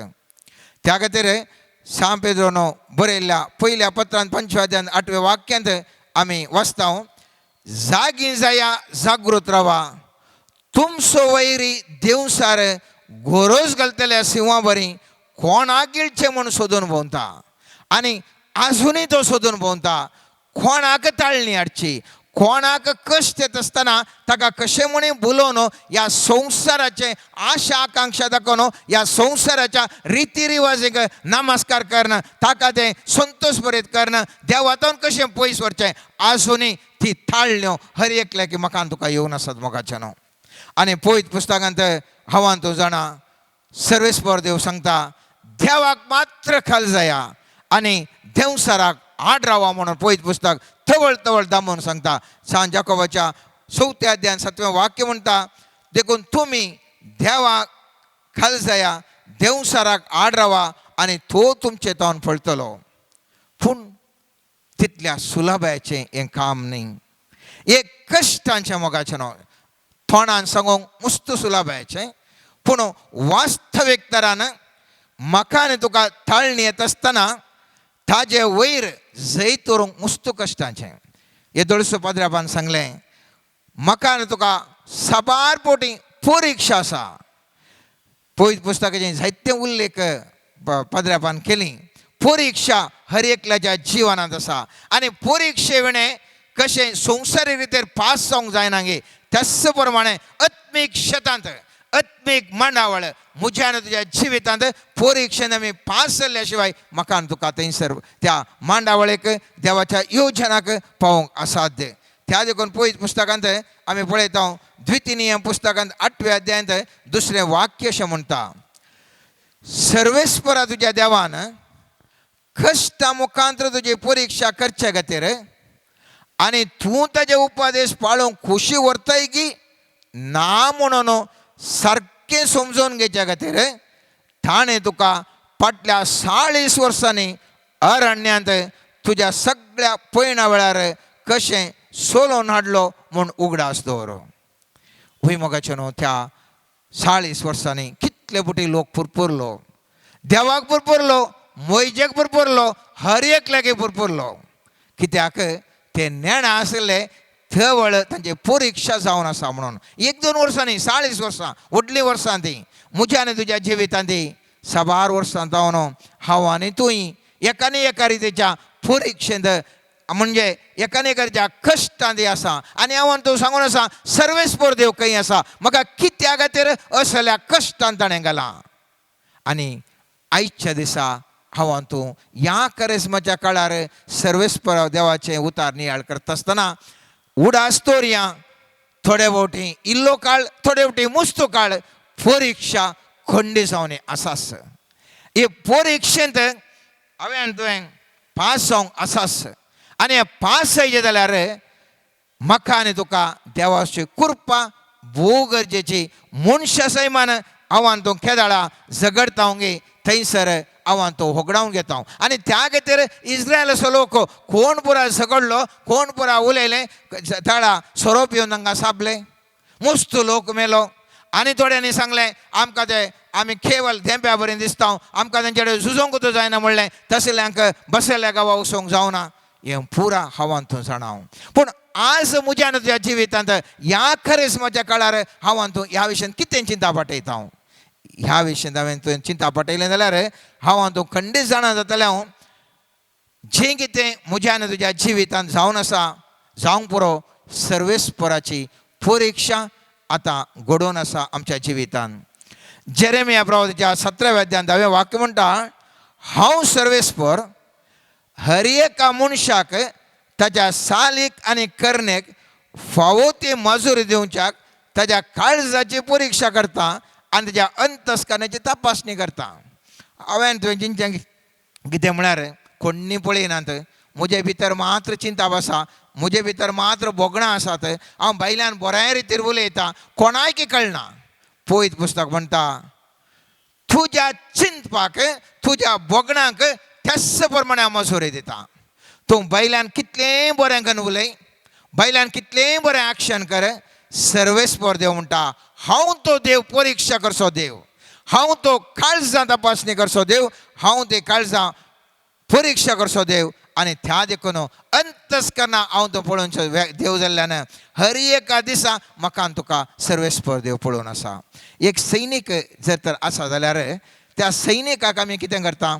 त्या खातीर सांत पेद्रोनो बरयल्ल्या पयल्या पत्रांत 5व्या अध्यायांत 8व्या वाक्यांत आमी वाचता, जागी जाया, जागृत रावा, तुमचो वैरी देवसार गोरोज घालतल्या सिंहा बरी कोणाक गिळचें म्हूण सोदून भोंवता. आनी आजुनूय तो सोदून भोंवता, कोणाक ताळणी हाडची, कोणाक कश्ट येत आसतना ताका कशें म्हणी बोलोवन ह्या संवसाराचें आशा आकांक्षा दाखोवन ह्या संवसाराच्या रिती रिवाजीक नमस्कार करणं, ताका तें संतोश बरीत करणं, देवातून कशें पयस व्हरचें. आजुनूय ती ताळण्यो हर एकल्याक म्हाका आनी तुका येवन आसात मोगाच्यान. आनी पवित्र पुस्तकांत हांवान तूं जाणा, सर्वेस्पर देव सांगता, देवाक मात्र खाल जाया आनी देंवसाराक आड रावा म्हणून पवित्र पुस्तक तवळ तवळ दामून सांगता. सांत जाकोबाच्या 4थ्या अध्यायान 7वें वाक्य म्हणटा, देखून तुमी देवाक खाल जाया, देंवसाराक आड रावा आनी तो तुमचे तोंड फळटलो. पूण तितल्या सुलभायेचें हें काम न्ही, एक कश्टांचें मोगाचें न्हू. तोंडान सांगूंक मुस्त सुलभायेचें, पूण वास्तवीक तरान म्हाका आनी तुका ताळणी येत आसतना ताजे वयर जैत व्हरूंक मुस्त कश्टांचें. हे दोळसो पाद्राबान सांगलें, म्हाका आनी तुका साबार पोटी परिक्षा आसा. पवित्र पुस्तकाचे जायते उल्लेख पाद्राबान केली. परिक्षा हर एकल्याच्या जिवनांत आसा आनी परिक्षे विणें कशें संवसारी रितीर पास जावंक जायना गे, त्याच प्रमाणे आत्मीक शेतांत आत्मीक मांडावळ म्हज्या आनी तुज्या जिवितांत परिक्षेन आमी पास जाल्ल्या शिवाय म्हाका आनी तुका थंयसर त्या मांडावळीक देवाच्या योजनाक पावोवंक असाध्य. त्या देखून पवित्र पुस्तकांत आमी पळयता, द्वितीय नियम पुस्तकांत 8व्या अध्यायांत 2रें वाक्य अशें म्हणटा, सर्वेस्परा तुज्या देवान कश्टा मुखांत तुजी परिक्षा करचे खातीर आनी तूं ताजे उपदेश पाळूंक खोशी व्हरताय की ना म्हणून सारकें समजून घेवच्या खातीर ताणें तुका फाटल्या 40 वर्सांनी अरण्यांत तुज्या सगळ्या पयणा वेळार कशें सोलोवन हाडलो म्हूण उगडास दवर. हूय मोगाचें न्हू, त्या 40 वर्सांनी कितले पुटी लोक पुरपुरलो, देवाक पुरपुरलो, मोयजेक पुरपुरलो, हर एकल्याक पुरपुरलो. कित्याक ते नेणा आसले थवळ तांची परिक्षा जावन आसा म्हणून. 1-2 वर्सां न्ही, 40 वर्सां, व्हडलीं वर्सां ती. म्हज्या आनी तुज्या जिवितांत ती साबार वर्सां जावन हांव आनी तूंय एका न्ही एका रितीच्या परिक्षेंत म्हणजे एका न्ही एका रितीच्या कश्टांत आसा. आनी हांव आनी तूं सांगून आसा, सर्वेस्पर देव खंय आसा, म्हाका कित्या खातीर असल्या कश्टान ताणें घालां. आनी आयच्या दिसा हांव आनी तूं ह्या करेस्माच्या काळार सर्वेस्पर देवाचें उतार नियाळ करता आसतना उडास तोरया, थोडे फावटी इल्लो काळ, थोडे फावटी मुस्तू काळ परिक्षा खंडी जावन आसास. हे परिक्षेंत हांवें आनी तुवें पास जावंक आसास. आनी पास जायचे जाल्यार म्हाका आनी तुका देवाची कृपा भोव गरजेची. मनशा सैमान हांव आनी तूं केदाळा झगडता गे, थंयसर हांव आनी तूं होगडावन घेता. आनी त्या खातीर इस्रायलाचो लोक कोण पुरा झगडलो, कोण पुरा उलयलें, ताळा सोरोप येवन तांकां सापले, मुस्त लोक मेलो. आनी थोड्यांनी सांगलें आमकां ते आमी केवल धेंप्या बरें दिसता, आमकां तेंचे कडेन झुजोंकूच जायना म्हणलें, तसल्यांक बसयल्या गांवा वचोंक जावना. हें पुरा हांव तूं जाणा. पूण आज म्हज्या आनी तुज्या जिवितांत ह्या खरेस्माच्या काळार हांव तूं ह्या विशयान कितें चिंता पाटयता? हांव ह्या विशयांत हांवें तुवें चिंता पाटयलें जाल्यार हांव तूं खंडीत जाणा जातलें हांव जें कितें म्हज्या आनी तुज्या जिवितांत जावन आसा जावंक पुरो. सर्वेस्पराची परिक्षा आतां घडोवन आसा आमच्या जिवितांत. जेरेमिया प्रवादाच्या 17व्या अध्यायांत 10वें वाक्य म्हणटा, हांव सर्वेस्पर हर एका मनशाक ताच्या सालीक आनी करणेक फावो ती मजुरी दिवच्याक ताच्या काळजाची परिक्षा करता आनी ताच्या अंतस्करणाची तपासणी करता. हांवें तुवें चिंतचें कितें म्हळ्यार कोण्णी पळयनात, म्हजे भितर मात्र चिंता आसा, म्हजे भितर मात्र भोगणां आसात, हांव भायल्यान बऱ्या रितीर उलयतां, कोणायकी कळना. पयत पुस्तक म्हणटा, तुज्या चिंतपाक तुज्या भोगणांक त्याच प्रमाणे हांव मजुरी दिता. तूं भायल्यान कितलेंय बरें करून उलय, भायल्यान कितलेंय बरें एक्शन कर, सर्वेस्पर देव म्हणटा हांव तो देव परिक्षा करचो देव, हांव तो काळजां तपासणी करचो देव, हांव ते काळजां परिक्षा करचो देव. आनी त्या देखून अंतस्करणा हांव तो पळोवचो देव जाल्ल्यान हर एका दिसा म्हाका आनी तुका सर्वेस्पर देव पळोवन आसा. एक सैनीक जर तर आसा जाल्यार त्या सैनिकाक आमी कितें करता?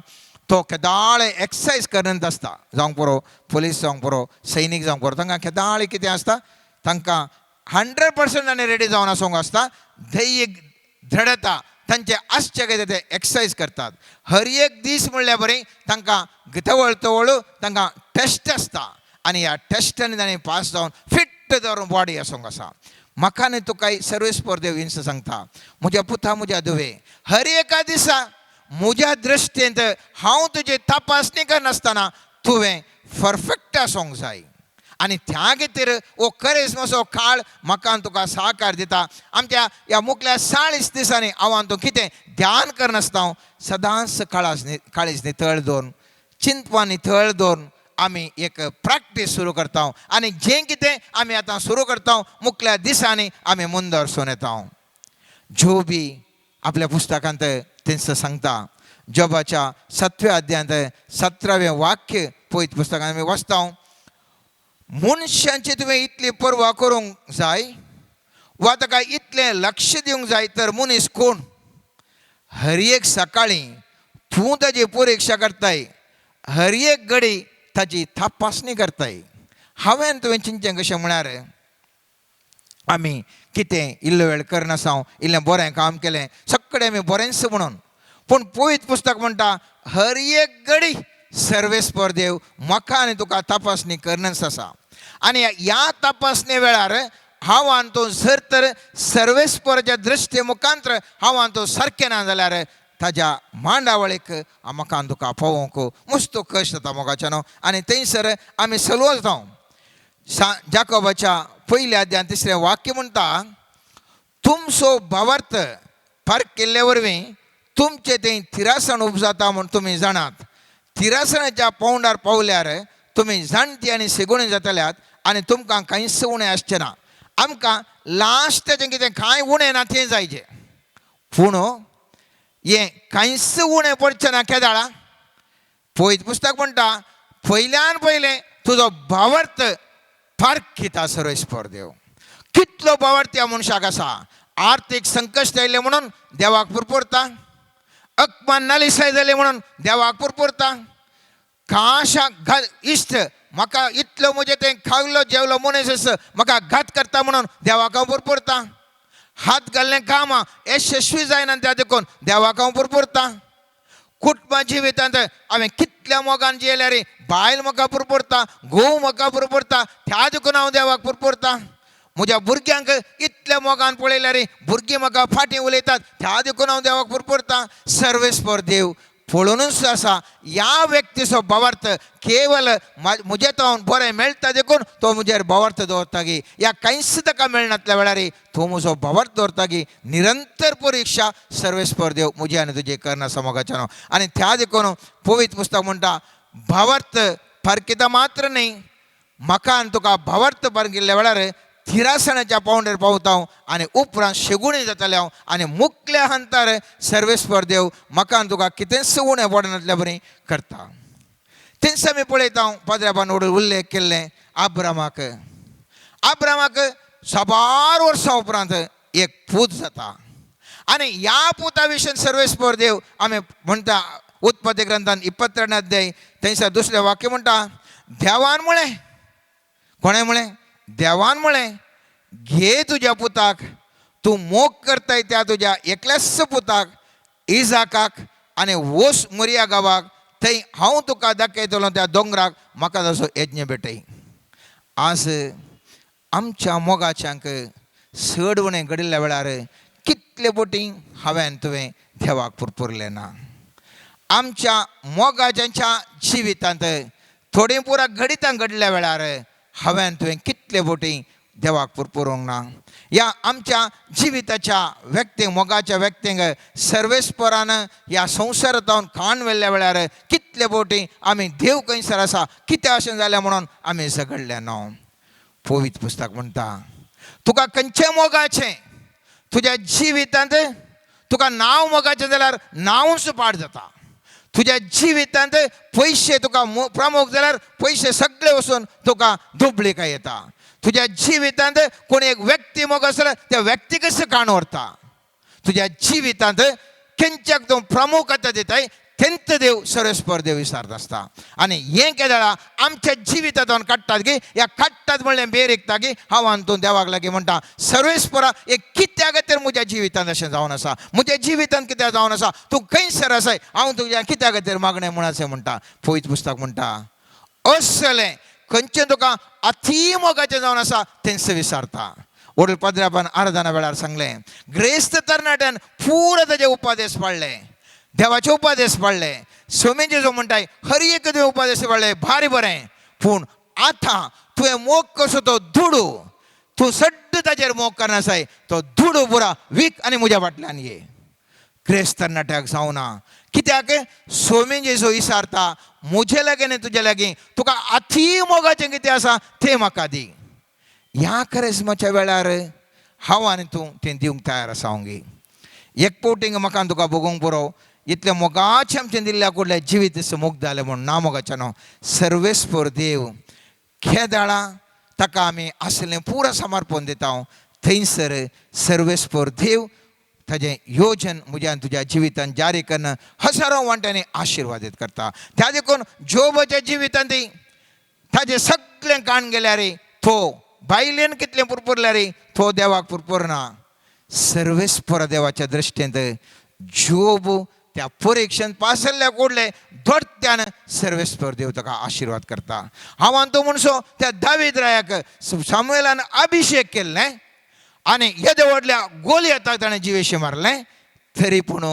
तो केदाळे एक्सरसायज करत आसता. जावंक पुरो पोलीस जावंक पुरो, सैनीक जावंक पुरो, तांकां केदाळे कितें आसता, तांकां 100% आनी रेडी जावन आसूंक आसता. दैहीक दृढता तांचे आसचे कितें ते एक्सरसायज करतात. हर एक दीस म्हणल्यार बरें तांकां तवळ तवळ तांकां टेस्ट आसता आनी ह्या टेस्टांनी तांणी पास जावन फिट दवरून बॉडी आसूंक आसा. म्हाका न्ही तुका सर्वेस्पर देव इंस सांगता, म्हज्या पुता म्हज्या धुवे, हर एका दिसा म्हज्या दृश्टींत हांव तुजी तपासणी करनासतना तुवें परफेक्ट आसूंक जाय. आनी त्या खातीर हो करेस्माचो काळ म्हाका आनी तुका सहकार दिता. आमच्या ह्या मुखल्या 40 दिसांनी हांव आनी तूं कितें ध्यान करनासता हांव सदांच काळाज काळीज नितळ दवरून, चिंतपां नितळ दवरून आमी एक प्रॅक्टीस सुरू करता. आनी जें कितें आमी आतां सुरू करता मुखल्या दिसांनी आमी मुंदर वचून येता. जोबी आपल्या पुस्तकांत तेंच सांगता. जोबाच्या 7व्या अध्यायांत 17वें वाक्य पयत पुस्तकांत आमी वाचता, मनशांची तुवें इतली पर्वा करूंक जाय वा ताका इतलें लक्ष दिवंक जाय तर मनीस कोण? हर एक सकाळीं तूं ताजी परिक्षा करताय, हर एक घडी ताजी तपासणी करताय. हांवें तुवें चिंतचें कशें म्हळ्यार आमी कितें इल्लो वेळ करनासा, इल्लें बरें काम केलें, सगळें आमी बरेंच म्हणून. पूण पवित्र पुस्तक म्हणटा हर एक घडी सर्वेस्पर देव म्हाका आनी तुका तपासणी करनच आसा. आनी ह्या तपासणे वेळार हांव आनी तूं जर तर सर्वेस्पराच्या दृश्टी मुखांत्र हांव आनी तूं सारकें ना जाल्यार ताज्या मांडावळीक म्हाका आनी तुका पावोवंक मस्त कश्ट जाता मोगाच्यानो. आनी थंयसर आमी सलवो जाता. जाकोबाच्या पयल्या अध्यायांत 3रें वाक्य म्हणटा, तुमचो भावार्थ फारक केल्ले वरवीं तुमचे थंय थिरासण उपजाता म्हूण तुमी जाणात. थिरासणाच्या पावंडार पावल्यार तुमी जाणटी आनी सेगुणी जातल्यात आनी तुमकां कांयच उणें आसचें ना. आमकां लास्टाचें कितें कांय उणें ना तें जायचें, पूण हें कांयच उणें पडचें ना केदाळा. पयत पुस्तक म्हणटा पयल्यान पयलें तुजो भावार्थ पारखिता सर्वेस्पर देव. कितलो भावार्थ ह्या मनशाक आसा. आर्थीक संकश्ट आयलें म्हणून देवाक पुरपुरता, अपमान नालिसाय जालें म्हणून देवाक पुरपुरता, काशा घा इश्ट म्हाका इतलो म्हजें तें खावलो जेवलो मनीस म्हाका घात करता म्हणून देवाक हांव पुरपुरता, हात घाल्लें काम यशस्वी जायना त्या देखून देवाक हांव पुरपुरता. कुटुंबा जिवितांत हांवें कितल्या मोगान जियेल्यार बायल म्हाका पुरपुरता, घोव म्हाका पुरपुरता, त्या देखून हांव देवाक पुरपुरता. म्हज्या भुरग्यांक इतल्या मोगान पळयल्यार भुरगीं म्हाका फाटीं उलयतात, त्या देखून हांव देवाक पुरपुरता. सर्वेस्पर देव पळोवनूच आसा ह्या व्यक्तीचो भावार्थ केवल म्हजे तो बरें मेळटा देखून तो म्हजेर भावार्थ दवरता गी, ह्या कांयच ताका मेळनातल्या वेळार तो म्हजो भावार्थ दवरता गी. निरंतर परिक्षा सर्वेस्पर देव म्हजी आनी तुजी करना समोगाच्यानो. आनी त्या देखून पवित्र पुस्तक म्हणटा भावार्थ फारकिता मात्र न्ही, म्हाका आनी तुका भावार्थ पारकिल्ल्या वेळार थिरासणाच्या पावंड्यार पावता आनी उपरांत शेगुणी जाताले हांव आनी मुकल्या हंतार सर्वेस्पर देव म्हाका आनी तुका कितेंच उणें पडनातल्या बरी करता. थंयस आमी पळयता पाद्र्याबान उल्लेख केल्लें आब्रामाक. आब्रामाक साबार वर्सां उपरांत एक पूत जाता आनी ह्या पुता विशीं सर्वेस्पर देव आमी म्हणटा उत्पत्ती ग्रंथान 22 अध्याय थंयसर दुसरें वाक्य म्हणटा, देवान म्हळें, कोणें म्हळें? देवान म्हळें, घे तुज्या पुताक, तूं मोग करताय त्या तुज्या एकल्याच पुताक इजाकाक, आनी वोस मोरिया गांवाक, थंय हांव तुका दाखयतलो त्या दोंगराक म्हाका तसो यज्ञ भेटय. आज आमच्या मोगाच्यांक चड उणें घडिल्ल्या वेळार कितले बोटी हांवें तुवें देवाक पुरपुरलें ना. आमच्या मोगाच्यांच्या जिवितांत थोडीं पुरा घडितां घडल्या वेळार हांवें तुवें कितले बोटी देवाक पुरपुरूंक ना. ह्या आमच्या जिविताच्या व्यक्तींक, मोगाच्या व्यक्तींक सर्वेस्परान ह्या संवसारांत खाण व्हेल्ल्या वेळार कितले बोटी आमी देव खंयसर आसा, कितें अशें जालें म्हणून आमी झगडले ना. पवित्र पुस्तक म्हणटा, तुका खंयचें मोगाचें तुज्या जिवितांत तुका नांव मोगाचें जाल्यार नांवूच पाड जाता. तुज्या जिवितांत पयशे तुका प्रमुख जाल्यार पयशे सगळे वचून तुका दुबळिकाय येता. तुज्या जिवितांत कोण एक व्यक्ती मोग आसल्यार त्या व्यक्तीकच काण व्हरता. तुज्या जिवितांत खंयच्याक तूं प्रमुखता दिताय तेंत देव सर्वेस्पर देव विचारत आसता. आनी हें केदळा आमच्या जिवितांतल्यान काडटात की ह्या काडटात म्हणलें बेर एकता की हांव आनी तूं देवाक लागीं म्हणटा, सर्वेस्परा हें कित्या खातीर म्हज्या जिवितांत अशें जावन आसा, म्हज्या जिवितांत कित्याक जावन आसा, तूं खंयसर आसाय, हांव तुज्या कित्या खातीर मागणें म्हूण अशें म्हणटा. पवित्र पुस्तक म्हणटा, असलें खंयचें तुका अती मोगाचें जावन आसा तेंच विचारता. वडील पाद्र्याबान आराधना वेळार सांगलें, ग्रेस्त तरणाट्यान पुरो ताजे उपादेश पाळ्ळे, देवाचे उपादेश पाळ्ळे. स्वामींचे जो म्हणटाय हर एक तुवें उपादेश पाळ्ळे, भारी बरें, पूण आतां तुवें मोग कसो तो दुडू, तूं सड्ड ताचेर मोग करनासाय, तो दुडू पुरा वीक आनी म्हज्या फाटल्यान ये. क्रेस्त तरणाट्याक जावना, कित्याक स्वामींचे जो विचारता म्हजे लागीं आनी तुजे लागीं तुका अती मोगाचें कितें आसा तें म्हाका दी. ह्या करेस्माच्या वेळार हांव आनी तूं तें दिवंक तयार आसा गे. एक फावटी म्हाका तुका भोगूंक पुरो इतलें मोगाचें आमचें दिल्ल्या कुडलें जिवीत मोग जालें म्हूण ना मोगाचें न्हू. सर्वेस्पर देव खेदाळा ताका आमी आसलें पुरो समर्पण दिता, थंयसर सर्वेस्पर देव ताजें योजन म्हज्या आनी तुज्या जिवितान जारी करून हजारो वांट्यांनी आशिर्वादीत करता. त्या देखून जोबाच्या जिवितांत ताजें सगळें काण गेल्यार तो बायलेन कितलें पुरपुरल्यार तो देवाक पुरपुरना. सर्वेस्पर देवाच्या दृश्टींत जोब त्या परिक्षेंत पास जाल्ल्या कुडले दोडत्यान सर्वेस्पर देव ताका आशिर्वाद करता. हांव आनी तूं म्हणसो त्या दावीद रायाक सामुएलान अभिशेक केल्लें आनी येदे व्हडल्या गोलयताक ताणें जिवेशी मारलें, तरी पूण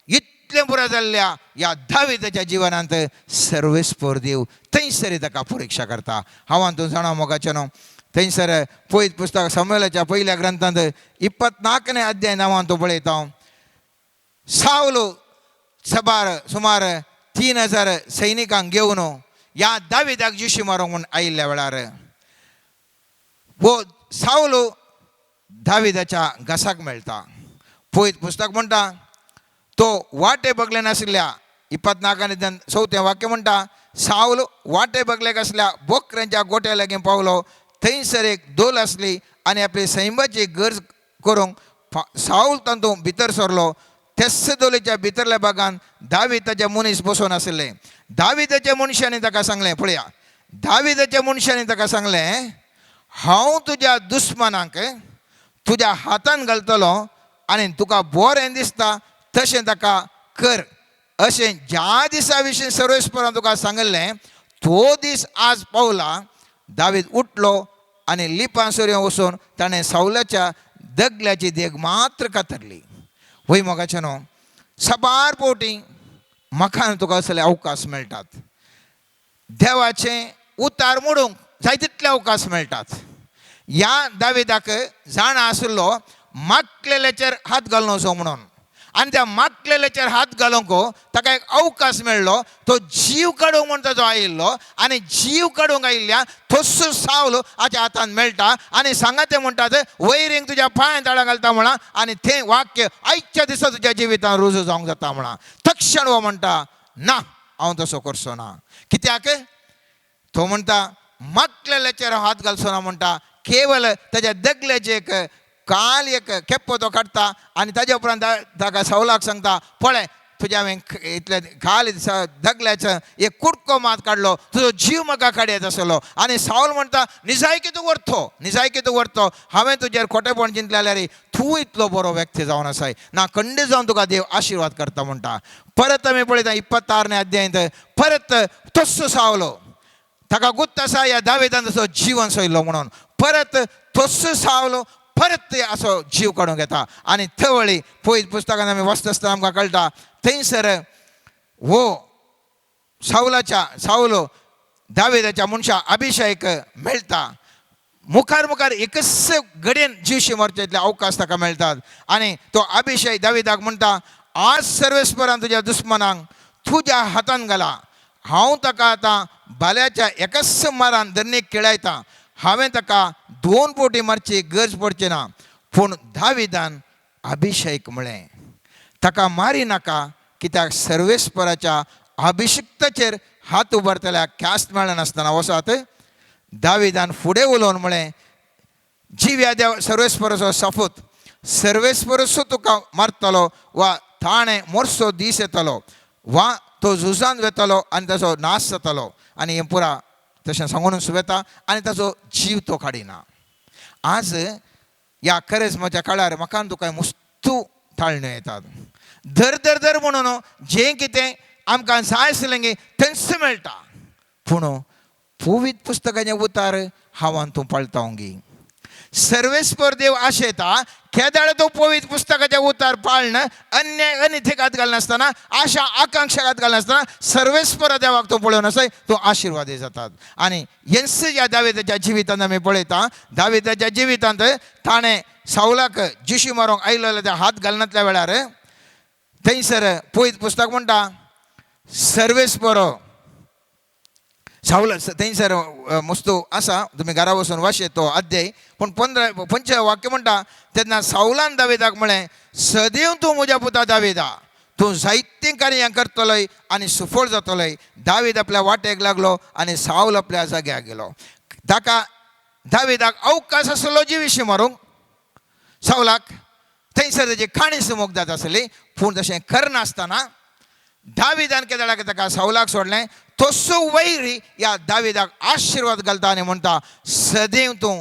इतलें पुरो जाल्ल्या ह्या दाविदाच्या जिवनांत सर्वेस्पर देव थंयसर ताका परिक्षा करता. हांव आनी तूं जाणा मोगाचें न्हू, थंयसर पयत पुस्तक सामुएलाच्या पयल्या ग्रंथांत 24 अध्याय नांवान तूं पळयता. सावलो सबार सुमार 3000 सैनिकांक घेवन ह्या दाविदाक जिशी मारूंक म्हूण आयिल्ल्या वेळार वो सावलो दाविदाच्या घासाक मेळटा. पयत पुस्तक म्हणटा, तो वाटे बगले नाशिल्ल्या 24 चवथें वाक्य म्हणटा, सावल वाटे बगलेक आसल्या बोकऱ्यांच्या गोट्या लागीं पावलो, थंयसर एक दोल आसली आनी आपली सैमाची गरज करूंक सावल तातूंत भितर सरलो. तेच दोलीच्या भितरल्या भागान दाविदाचे मनीस बसून आशिल्ले. दाविदाच्या मनशांनी ताका सांगलें, पळया, दाविदाच्या मनशांनी ताका सांगलें, हांव तुज्या दुस्मानांक तुज्या हातान घालतलो आनी तुका बरें दिसता तशें ताका कर. अशें ज्या दिसा विशीं सर्वेस्परान तुका सांगिल्लें तो दीस आज पावला. दावीद उठलो आनी लिपां सुरयां वचून ताणें सावल्याच्या दगल्याची देग मात्र कातरली. वय मोगाचें न्हू, साबार फावटी म्हाका आनी तुका असले अवकाश मेळटात, देवाचें उतार मोडूंक जाय तितले अवकाश मेळटात. ह्या दाविदाक जाणा आशिल्लो मागलेल्याचेर हात घालून वचो म्हणून. आनी त्या मागलेल्याचेर हात घालूंक ताका एक अवकाश मेळ्ळो. तो जीव काडूंक म्हूण ताचो आयिल्लो आनी जीव काडूंक आयिल्ल्या तस्सो सावल हाच्या हातान मेळटा आनी सांगा ते म्हणटात वैरींक तुज्या पांयान ताळां घालता म्हणा आनी तें वाक्य आयच्या दिसा तुज्या जिवितान रुजू जावंक जाता म्हणा. तक्षण हो म्हणटा ना, हांव तसो करचो ना. कित्याक तो म्हणटा मागलेल्याचेर हात घालचो ना म्हणटा. केवल ताच्या दगल्याचे एक काल एक खेप्पो तो काडटा आनी ताज्या उपरांत ताका सवलाक सांगता पळय तुज्या हांवें इतले काल दगल्याचो एक कुडको मात काडलो, तुजो जीव म्हाका काडयत आसलो. आनी सावल म्हणटा निजायकी तूं व्हरतो, निजायकी तूं व्हरतो, हांवें तुजेर खोटेपण चिंतलें जाल्यार तूं इतलो बरो व्यक्ती जावन आसाय ना, खंडीत जावन तुका देव आशिर्वाद करता म्हणटा. परत आमी पळयता 26 अध्यायांत परत तस्सो सावलो ताका गुत्त आसा ह्या दावेदान तसो जिवन सोयलो म्हणून परत तस्सो सावलो परत असो जीव काडूंक येता. आनी थवळी पयत पुस्तकान आमी वाचता आसतना आमकां कळटा थंयसर हो सावलाच्या सावलो दावेदाच्या मनशा अभिषेक मेळटा. मुखार मुखार एकच घडयेन जिवशी मरचे इतले अवकाश ताका मेळटात आनी तो अभिषेक दावेदाक म्हणटा आज सर्वेस्परान तुज्या दुस्मनांक तुज्या हातान घाला, हांव ताका आतां बाल्याच्या एकाच मारान धरणीक खेळयता, हांवें ताका 2 बोटी मारची गरज पडची ना. पूण दाविदान अभिषेक म्हळें ताका मारी नाका, कित्याक सर्वेस्पराच्या अभिषिक्ताचेर हात उबारतल्याक ख्यास्त मेळनासतना वसात. दाविदान फुडें उलोवन म्हळें जिव्या देव सर्वेस्पराचो सफूत, सर्वेस्परसो तुका मारतलो वा ताणें मोरसो दीस येतलो वा तो झुजान वेतलो आनी ताचो नाश जातलो. आनी हें पुरा तशें सांगूनच वेता आनी ताचो जीव तो काडिना. आज ह्या करेजमाच्या काळार म्हाका तुका मुस्तू ताळण्यो येतात. धर धर धर म्हणून जें कितें आमकां जाय आसलें गे थंयच मेळटा. पूण पवित्र पुस्तकाचें उतार हांव तूं पाळटा गी. सर्वेस्पर देव आशेता केदाळ तो पवित्र पुस्तकाचे उतार पाळण अन्याय अनिथे हात घालनासतना आशा आकांक्षा हात घालनासतना सर्वेस्पर देवाक तो पळोवन आसाय तो आशिर्वादी जातात. आनी हेंच ह्या दावेदाच्या जिवितांत आमी पळयता. दावेदाच्या जिवितांत ताणें सावलाक जिशी मारूंक आयलो त्या हात घालनातल्या वेळार थंयसर पवित्र पुस्तक म्हणटा सर्वेस्पर सावल थंयसर मुस्तू आसा तुमी घरा वचून वाचयत तो अध्याय. पूण 15 वाक्य म्हणटा तेन्ना सावलान दावेदाक म्हळें सदैव तूं म्हज्या पुता दावेदा, तूं जायतीं कार्यां करतलोय आनी सुफळ जातलोय. दावेद आपल्या वाटेक लागलो आनी सावल आपल्या जाग्याक गेलो. ताका दावेदाक अवकाश आसलो जिविशी मारूंक सावलाक, थंयसर तेजी काणी सुमोक जाता आसली. पूण तशें करनासतना दाविदान केदाळाक ताका सावलाक सोडलें. तसो वैरी ह्या दाविदाक आशिर्वाद घालता आनी म्हणटा सदैव तूं,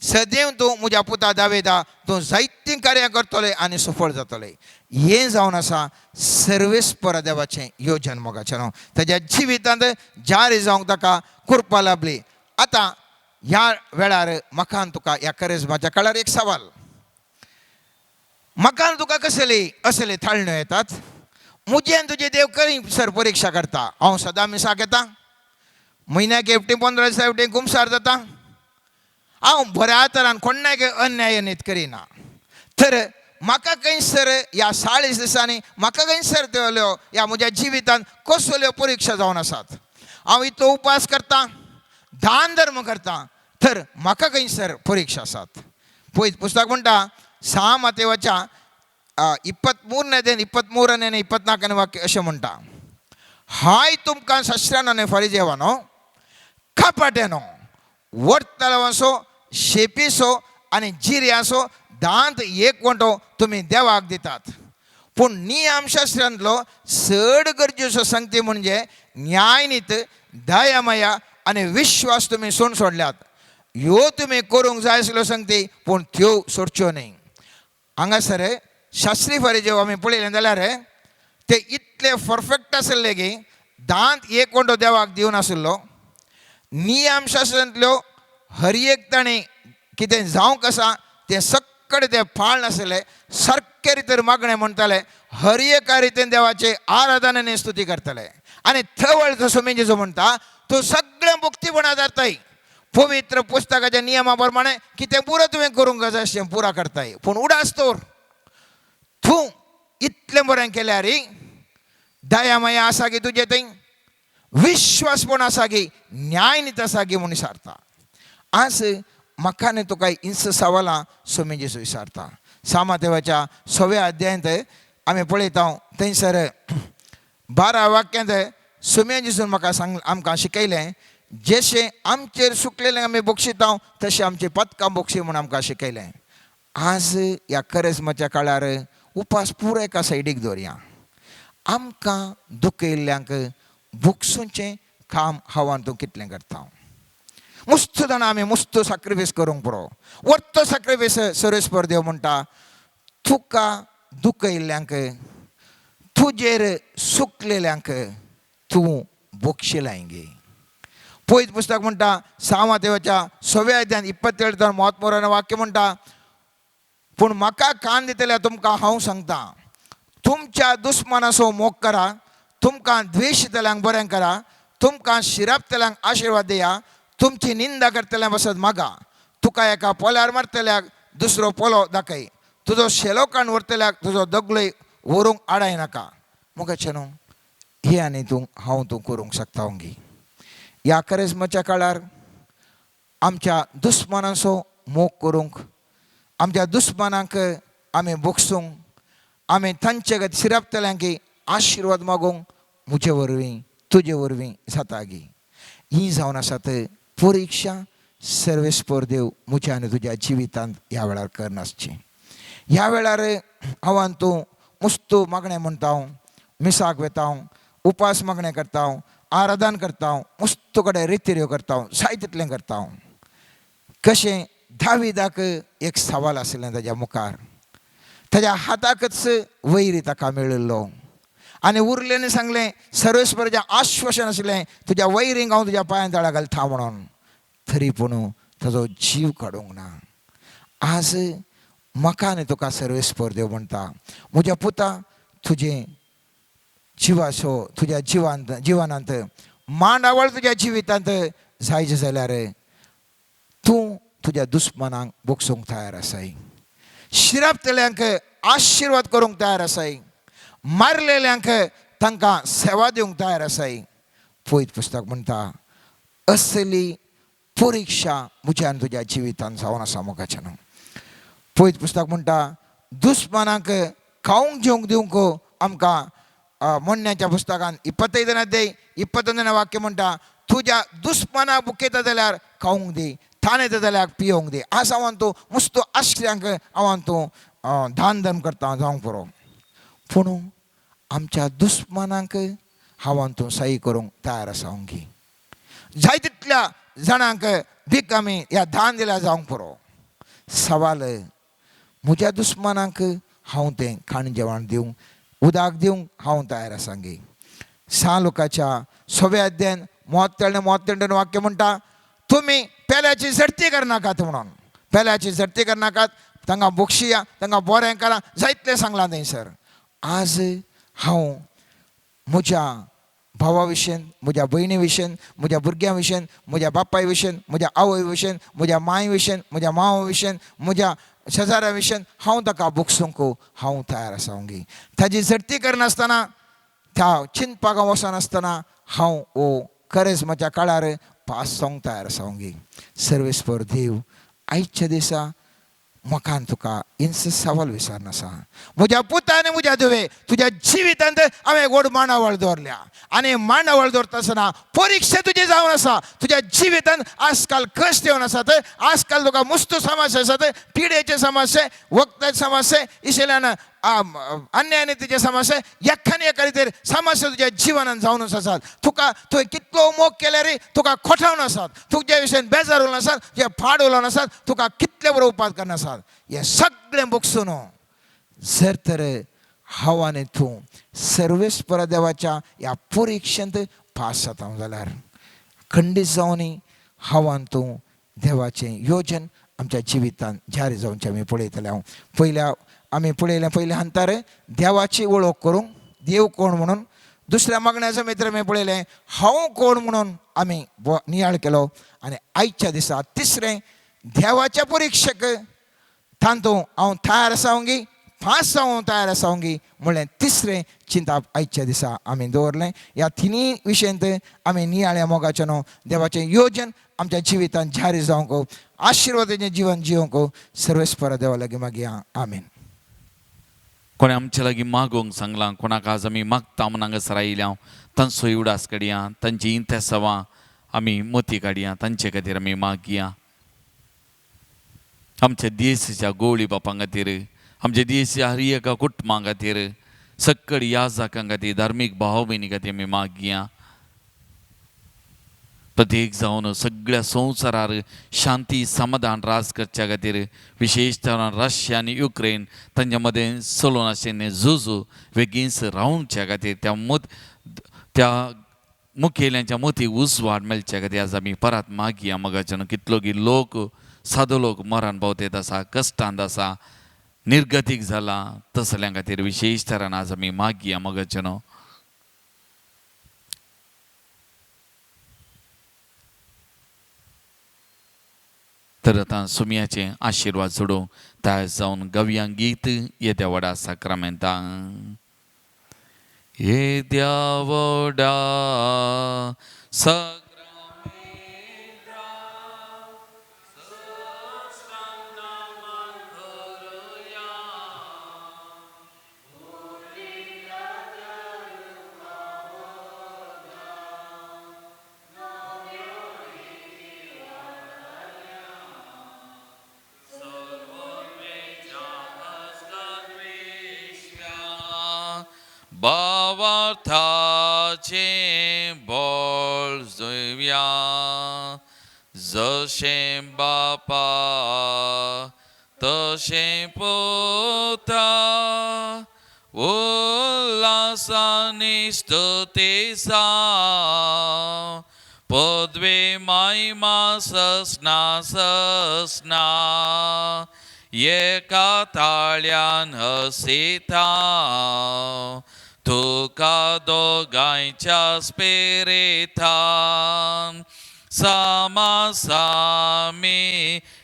सदैव तूं म्हज्या पुता दावेदा, तूं जायतीं कार्यां करतले आनी सफळ जातले. हें जावन आसा सर्वेस्पर देवाचें योजन मोगाचें न्हू. ताज्या जिवितांत जारी जावंक ताका कृपा लाभली. आतां ह्या वेळार म्हाका तुका ह्या करेजमाच्या काळार एक सवाल, म्हाका तुका कसली असले थाळण्यो येतात? म्हजें आनी तुजें देव खंय सर परिक्षा करता. हांव सदां मिसाक येता, म्हयन्याक एकटी 15 दिसा एकटी कुमसार जाता, हांव बऱ्या तरान कोणाक अन्याय नीत करिना. तर म्हाका खंयसर ह्या 40 दिसांनी म्हाका खंयसर त्यो ह्या म्हज्या जिवितांत कसल्यो परिक्षा जावन आसात? हांव इतलो उपास करता, दान धर्म करता, तर म्हाका खंयसर परिक्षा आसात? पळय पुस्तक म्हणटा 6 मातेवाच्या 23ನೇ 23ನೇ 24ನೇ ವಾಕ್ಯ अशें म्हणटा हाय तुमकां शास्त्रान आनी फारिजेवानो कपाट्यानो वडतलावांचो शेपीचो आनी जिऱ्याचो दांत एक वंटो तुमी देवाक दितात. पूण नियमशास्त्रांतलो चड गरजेचो संगती म्हणजे न्यायनीत दयामया आनी विश्वास तुमी सोड सोडल्यात. ह्यो तुमी करूंक जाय आसल्यो संगती पूण त्यो सोडच्यो न्हय. हांगासर शास्त्री फारिजेव आमी पळयलें जाल्यार ते इतले परफेक्ट आसले की दांत एक वंटो देवाक दिवन आशिल्लो. नियमशास्त्रांतल्यो हर एक ताणें कितें जावंक आसा तें सगळे ते पाळ नासले, सारके रितीन मागणें म्हणटाले, हर एका रितीन देवाचे आराधनेने स्तुती करतले. आनी थवळ जसो मेंजेचो म्हणटा तो सगळें भक्तीपणा जाताय. पवित्र पुस्तकाच्या नियमा प्रमाणे कितें पुरो तुवें करूंक जाय अशें पुरा करताय. पूण उडास तर तूं इतलें बरें केल्यार दया माया आसा गी तुजे थंय, विश्वास पण आसा गी, न्याय नीत आसा गी म्हूण विचारता. आज म्हाका आनी तुका इंस सवालां सोमी जेजू विचारता. सामादेवाच्या सव्या अध्यायांत आमी पळयता थंयसर 12 वाक्यांत सोम्या जेजून म्हाका सांग आमकां शिकयलें, जशें आमचेर सुकलेलें आमी बक्षिता तशें आमचें पदकां बक्षी म्हूण आमकां शिकयलें. आज ह्या करेज्माच्या काळार उपास पुरो एका सायडीक दवरया. आमकां दुखयल्ल्यांक भोगसूचें काम हांव तूं कितलें करता. मुस्त जाणां आमी मुस्त साक्रिफायस करूंक पुरो, वर्तो साक्रिफायस सर्वेस्पर देव म्हणटा तुका दुखयल्ल्यांक तुजेर सुकलेल्यांक तूं बोगशिलाय गे. पयत पुस्तक म्हणटा सामादेवाच्या सव्या अध्यायांत 27 म्हत्वपूर्ण वाक्य म्हणटा, पूण म्हाका कान दितल्या तुमकां हांव सांगता, तुमच्या दुस्मानाचो मोग करा, तुमकां द्वेशतल्यांक बरें करा, तुमकां शिरापतल्यांक आशिर्वाद दिया, तुमची निंदा करतल्यांक बसत मागा, तुका एका पोल्यार मारतल्याक दुसरो पोलो दाखय, तुजो शेलो काण व्हरतल्याक तुजो दगलोय व्हरूंक आडाय नाका. मुखाचें न्हू हे आनी तूं हांव तूं करूंक शकता गी. ह्या करेज्माच्या काळार आमच्या दुस्मानांचो मोग करूंक, आमच्या दुस्मानांक आमी बोगसूंक, आमी तांचे खातीर शिरापतल्यांक आशिर्वाद मागूंक म्हजे वरवीं तुजे वरवीं जाता गी. ही जावन आसात परिक्षा सर्वेस्पर देव म्हज्या आनी तुज्या जिवितांत ह्या वेळार करनासची. ह्या वेळार हांव तूं मुस्तू मागणें म्हणटा, मिसाक वेता, उपास मागणें करता, आराधन करता, मुस्तू कडेन रितिऱ्यो करता, जाय तितलें करता. कशें दाविदाक एक सवाल आशिल्लें ताज्या मुखार, ताज्या हाताकच वैरी ताका मेळिल्लो आनी उरलें सांगलें सर्वेस्पराचें आश्वासन आशिल्लें तुज्या वैरींक हांव तुज्या पांयां तळा घालता म्हणून, तरी पूण ताजो जीव काडूंक ना. आज म्हाका आनी तुका सर्वेस्पर देव म्हणटा, म्हज्या पुता तुजें जिवाचो तुज्या जिवांत जिवनांत मांडावळ तुज्या जिवितांत जायचे जाल्यार तूं तुज्या दुस्मानांक बोगसूंक तयार आसाय, शिरापतल्यांक आशिर्वाद करूंक तयार आसाय, मारलेल्यांक तांकां सेवा दिवंक तयार आसाय. पयत पुस्तक म्हणटा असली परिक्षा म्हज्या आनी तुज्या जिवितांत जावन आसा मोगाचें न्हू. पयत पुस्तक म्हणटा दुस्मानांक खावंक जेवंक दिवंक आमकां म्हणण्याच्या पुस्तकान 25 अध्याय 21 वाक्य म्हणटा, तुज्या दुस्मानाक बुकयता जाल्यार खावंक दी, ताणें जाल्यार पियोंक दी. आज हांव तूं मुस्तो आश्र्यांक हांव तूं दान धर्म करता जावंक पुरो, पूण आमच्या दुस्मानांक हांव तूं सही करूंक तयार आसा गी. जाय तितल्या जाणांक भीक आमी ह्या दान दिल्यार जावंक पुरो. सवाल म्हज्या दुस्मानांक हांव तें खाण जेवण दिवंक उदक दिवंक हांव तयार आसा गे. सा लोकाच्या सव्या अध्यायान 33 वाक्य म्हणटा, तुमी पेल्याची झडती करनाकात म्हणून, पेल्याची झडती करनाकात, तांकां बक्षिया, तांकां बरें करा, जायतलें सांगलां थंयसर. आज हांव म्हज्या भावा विशयन, म्हज्या भयणी विशयन, म्हज्या भुरग्यां विशयन, म्हज्या बापाय विशयन, म्हज्या आवय विशयन, म्हज्या माय विशयन, म्हज्या मावा विशयन, म्हज्या शेजाऱ्या विशयन हांव ताका बोगसूंक हांव तयार आसा गी. ताजी झडती करनासतना, त्या चिंतपाक वचनासतना हांव हो करेज्माच्या काळार पास जावंक तयार आसा गी. सर्वेस्पर देव आयच्या दिसा म्हाका आनी तुका इंस सवाल विचारनासा, म्हज्या पुता आनी म्हज्या धुवे तुज्या जिवितांत हांवें व्हड मांडावळ दवरल्या आनी मांडावळ दवरता आसतना परिक्षा तुजी जावन आसा. तुज्या जिवितांत आजकाल कश्ट येवन आसात, आजकाल तुका मुस्तू समस्या आसात, पिडेचे समस्या, वखदाचे समस्या, इशेल्यान अन्याय तिचे समस्या, एखाने एका रितीर समस्या तुज्या जिवनान जावन आसात. तुका तुवें कितलो मोग केल्यार तुका खोटावन आसात, तुज्या विशयान बेजार उलोवन आसात, तुज्या फाड उलोवन आसात, तुका कितले बरो उपास करना आसात. हें सगळें बोगसून जर तर हांव आनी तूं सर्वेस्पर देवाच्या ह्या परिक्षेंत पास जाता जाल्यार खंडीत जावनी हांव आनी तूं देवाचें योजन आमच्या जिवितांत जारी जावचें आमी पळयतले. हांव पयल्या आमी पळयलें पयल्या हंतार देवाची वळख करूंक, देव कोण म्हणून. दुसऱ्या मागण्याचो मित्र आमी पळयलें हांव कोण म्हणून आमी नियाळ केलो. आनी आयच्या दिसा तिसरें देवाच्या परिक्षक तांतू हांव तयार आसा गी फास जावंक तयार आसा म्हणलें तिसरें चिंताप आयच्या दिसा आमी दवरलें. ह्या तिनूय विशयांत आमी नियाळ्या मोगाचें न्हू देवाचें योजन आमच्या जिवितांत जारी जावंक, आशिर्वादाचें जिवन जिवंक सर्वेस्परा देवा लागीं मागया. आमीन. कोणें आमचे लागीं मागोवंक सांगलां, कोणाक आज आमी मागता म्हूण हांगासर आयल्या तांचो उडास काडया, तांची इंतेसांवां आमी मोती काडया, तांचे खातीर आमी मागया. आमच्या देशाच्या गोवळी बापां खातीर, आमच्या देशाच्या हर एका कुटुंबां खातीर, सक्कड याजाकां खातीर, धार्मीक भाव भयणी खातीर आमी मागया. प्रत्येक जावन सगळ्या संवसारार शांती समाधान राज करच्या खातीर, विशेश तरान रशिया आनी युक्रेन तांच्या मदें चलोवन आशिल्लें झुजू बेगीनच रावच्या खातीर, त्या मुखेल्यांच्या मती उजवाड मेळच्या खातीर आज आमी परत मागया. मगाच्यान कितलो की लोक, सादो लोक मरण पावतेत आसा, कश्टांत आसा, निर्गतीक जाला, तसल्यां खातीर विशेश तरान आज आमी मागया मगाच्यान. तर आतां सुमयाचे आशिर्वाद जोडूंक तयार जावन गवया गीत येद्या व्हडा साक्रामेंतां. येद्या व्हडा भावार्थाचें बळ जुंव्या, जशें बापा तशें पुता, उल्हासानी स्तुती सा, पदवे मायमा ससना ससना, एका ताळ्यान हसिता, तुका दोगांयच्या स्पिरितान सामासामी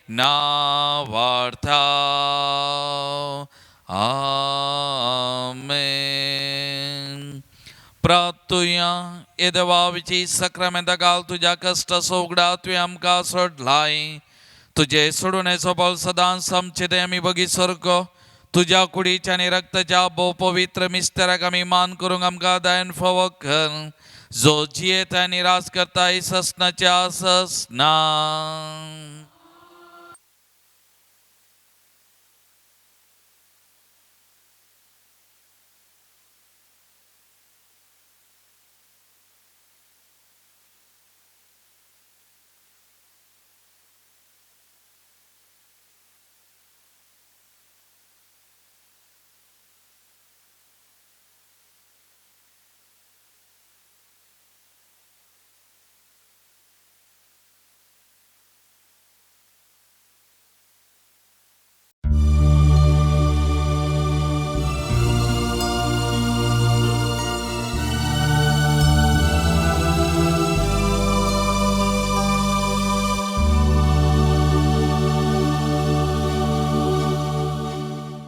नावार्था. आमेन. प्राप्तुया ये देवाची सक्रामेंता घाल तुज्या कश्ट सोगडा तुवें आमकां सोडलाय, तुजे सोडून बळ सदांच आमचे ते आमी बगी सारको तुज्या कुडीच्या आनी रक्ताच्या भोव पवित्र मिस्तेराक आमी मान करूंक आमकां दायन फावो कर, जो जियेता आनी राज करता ससनाच्या ससना.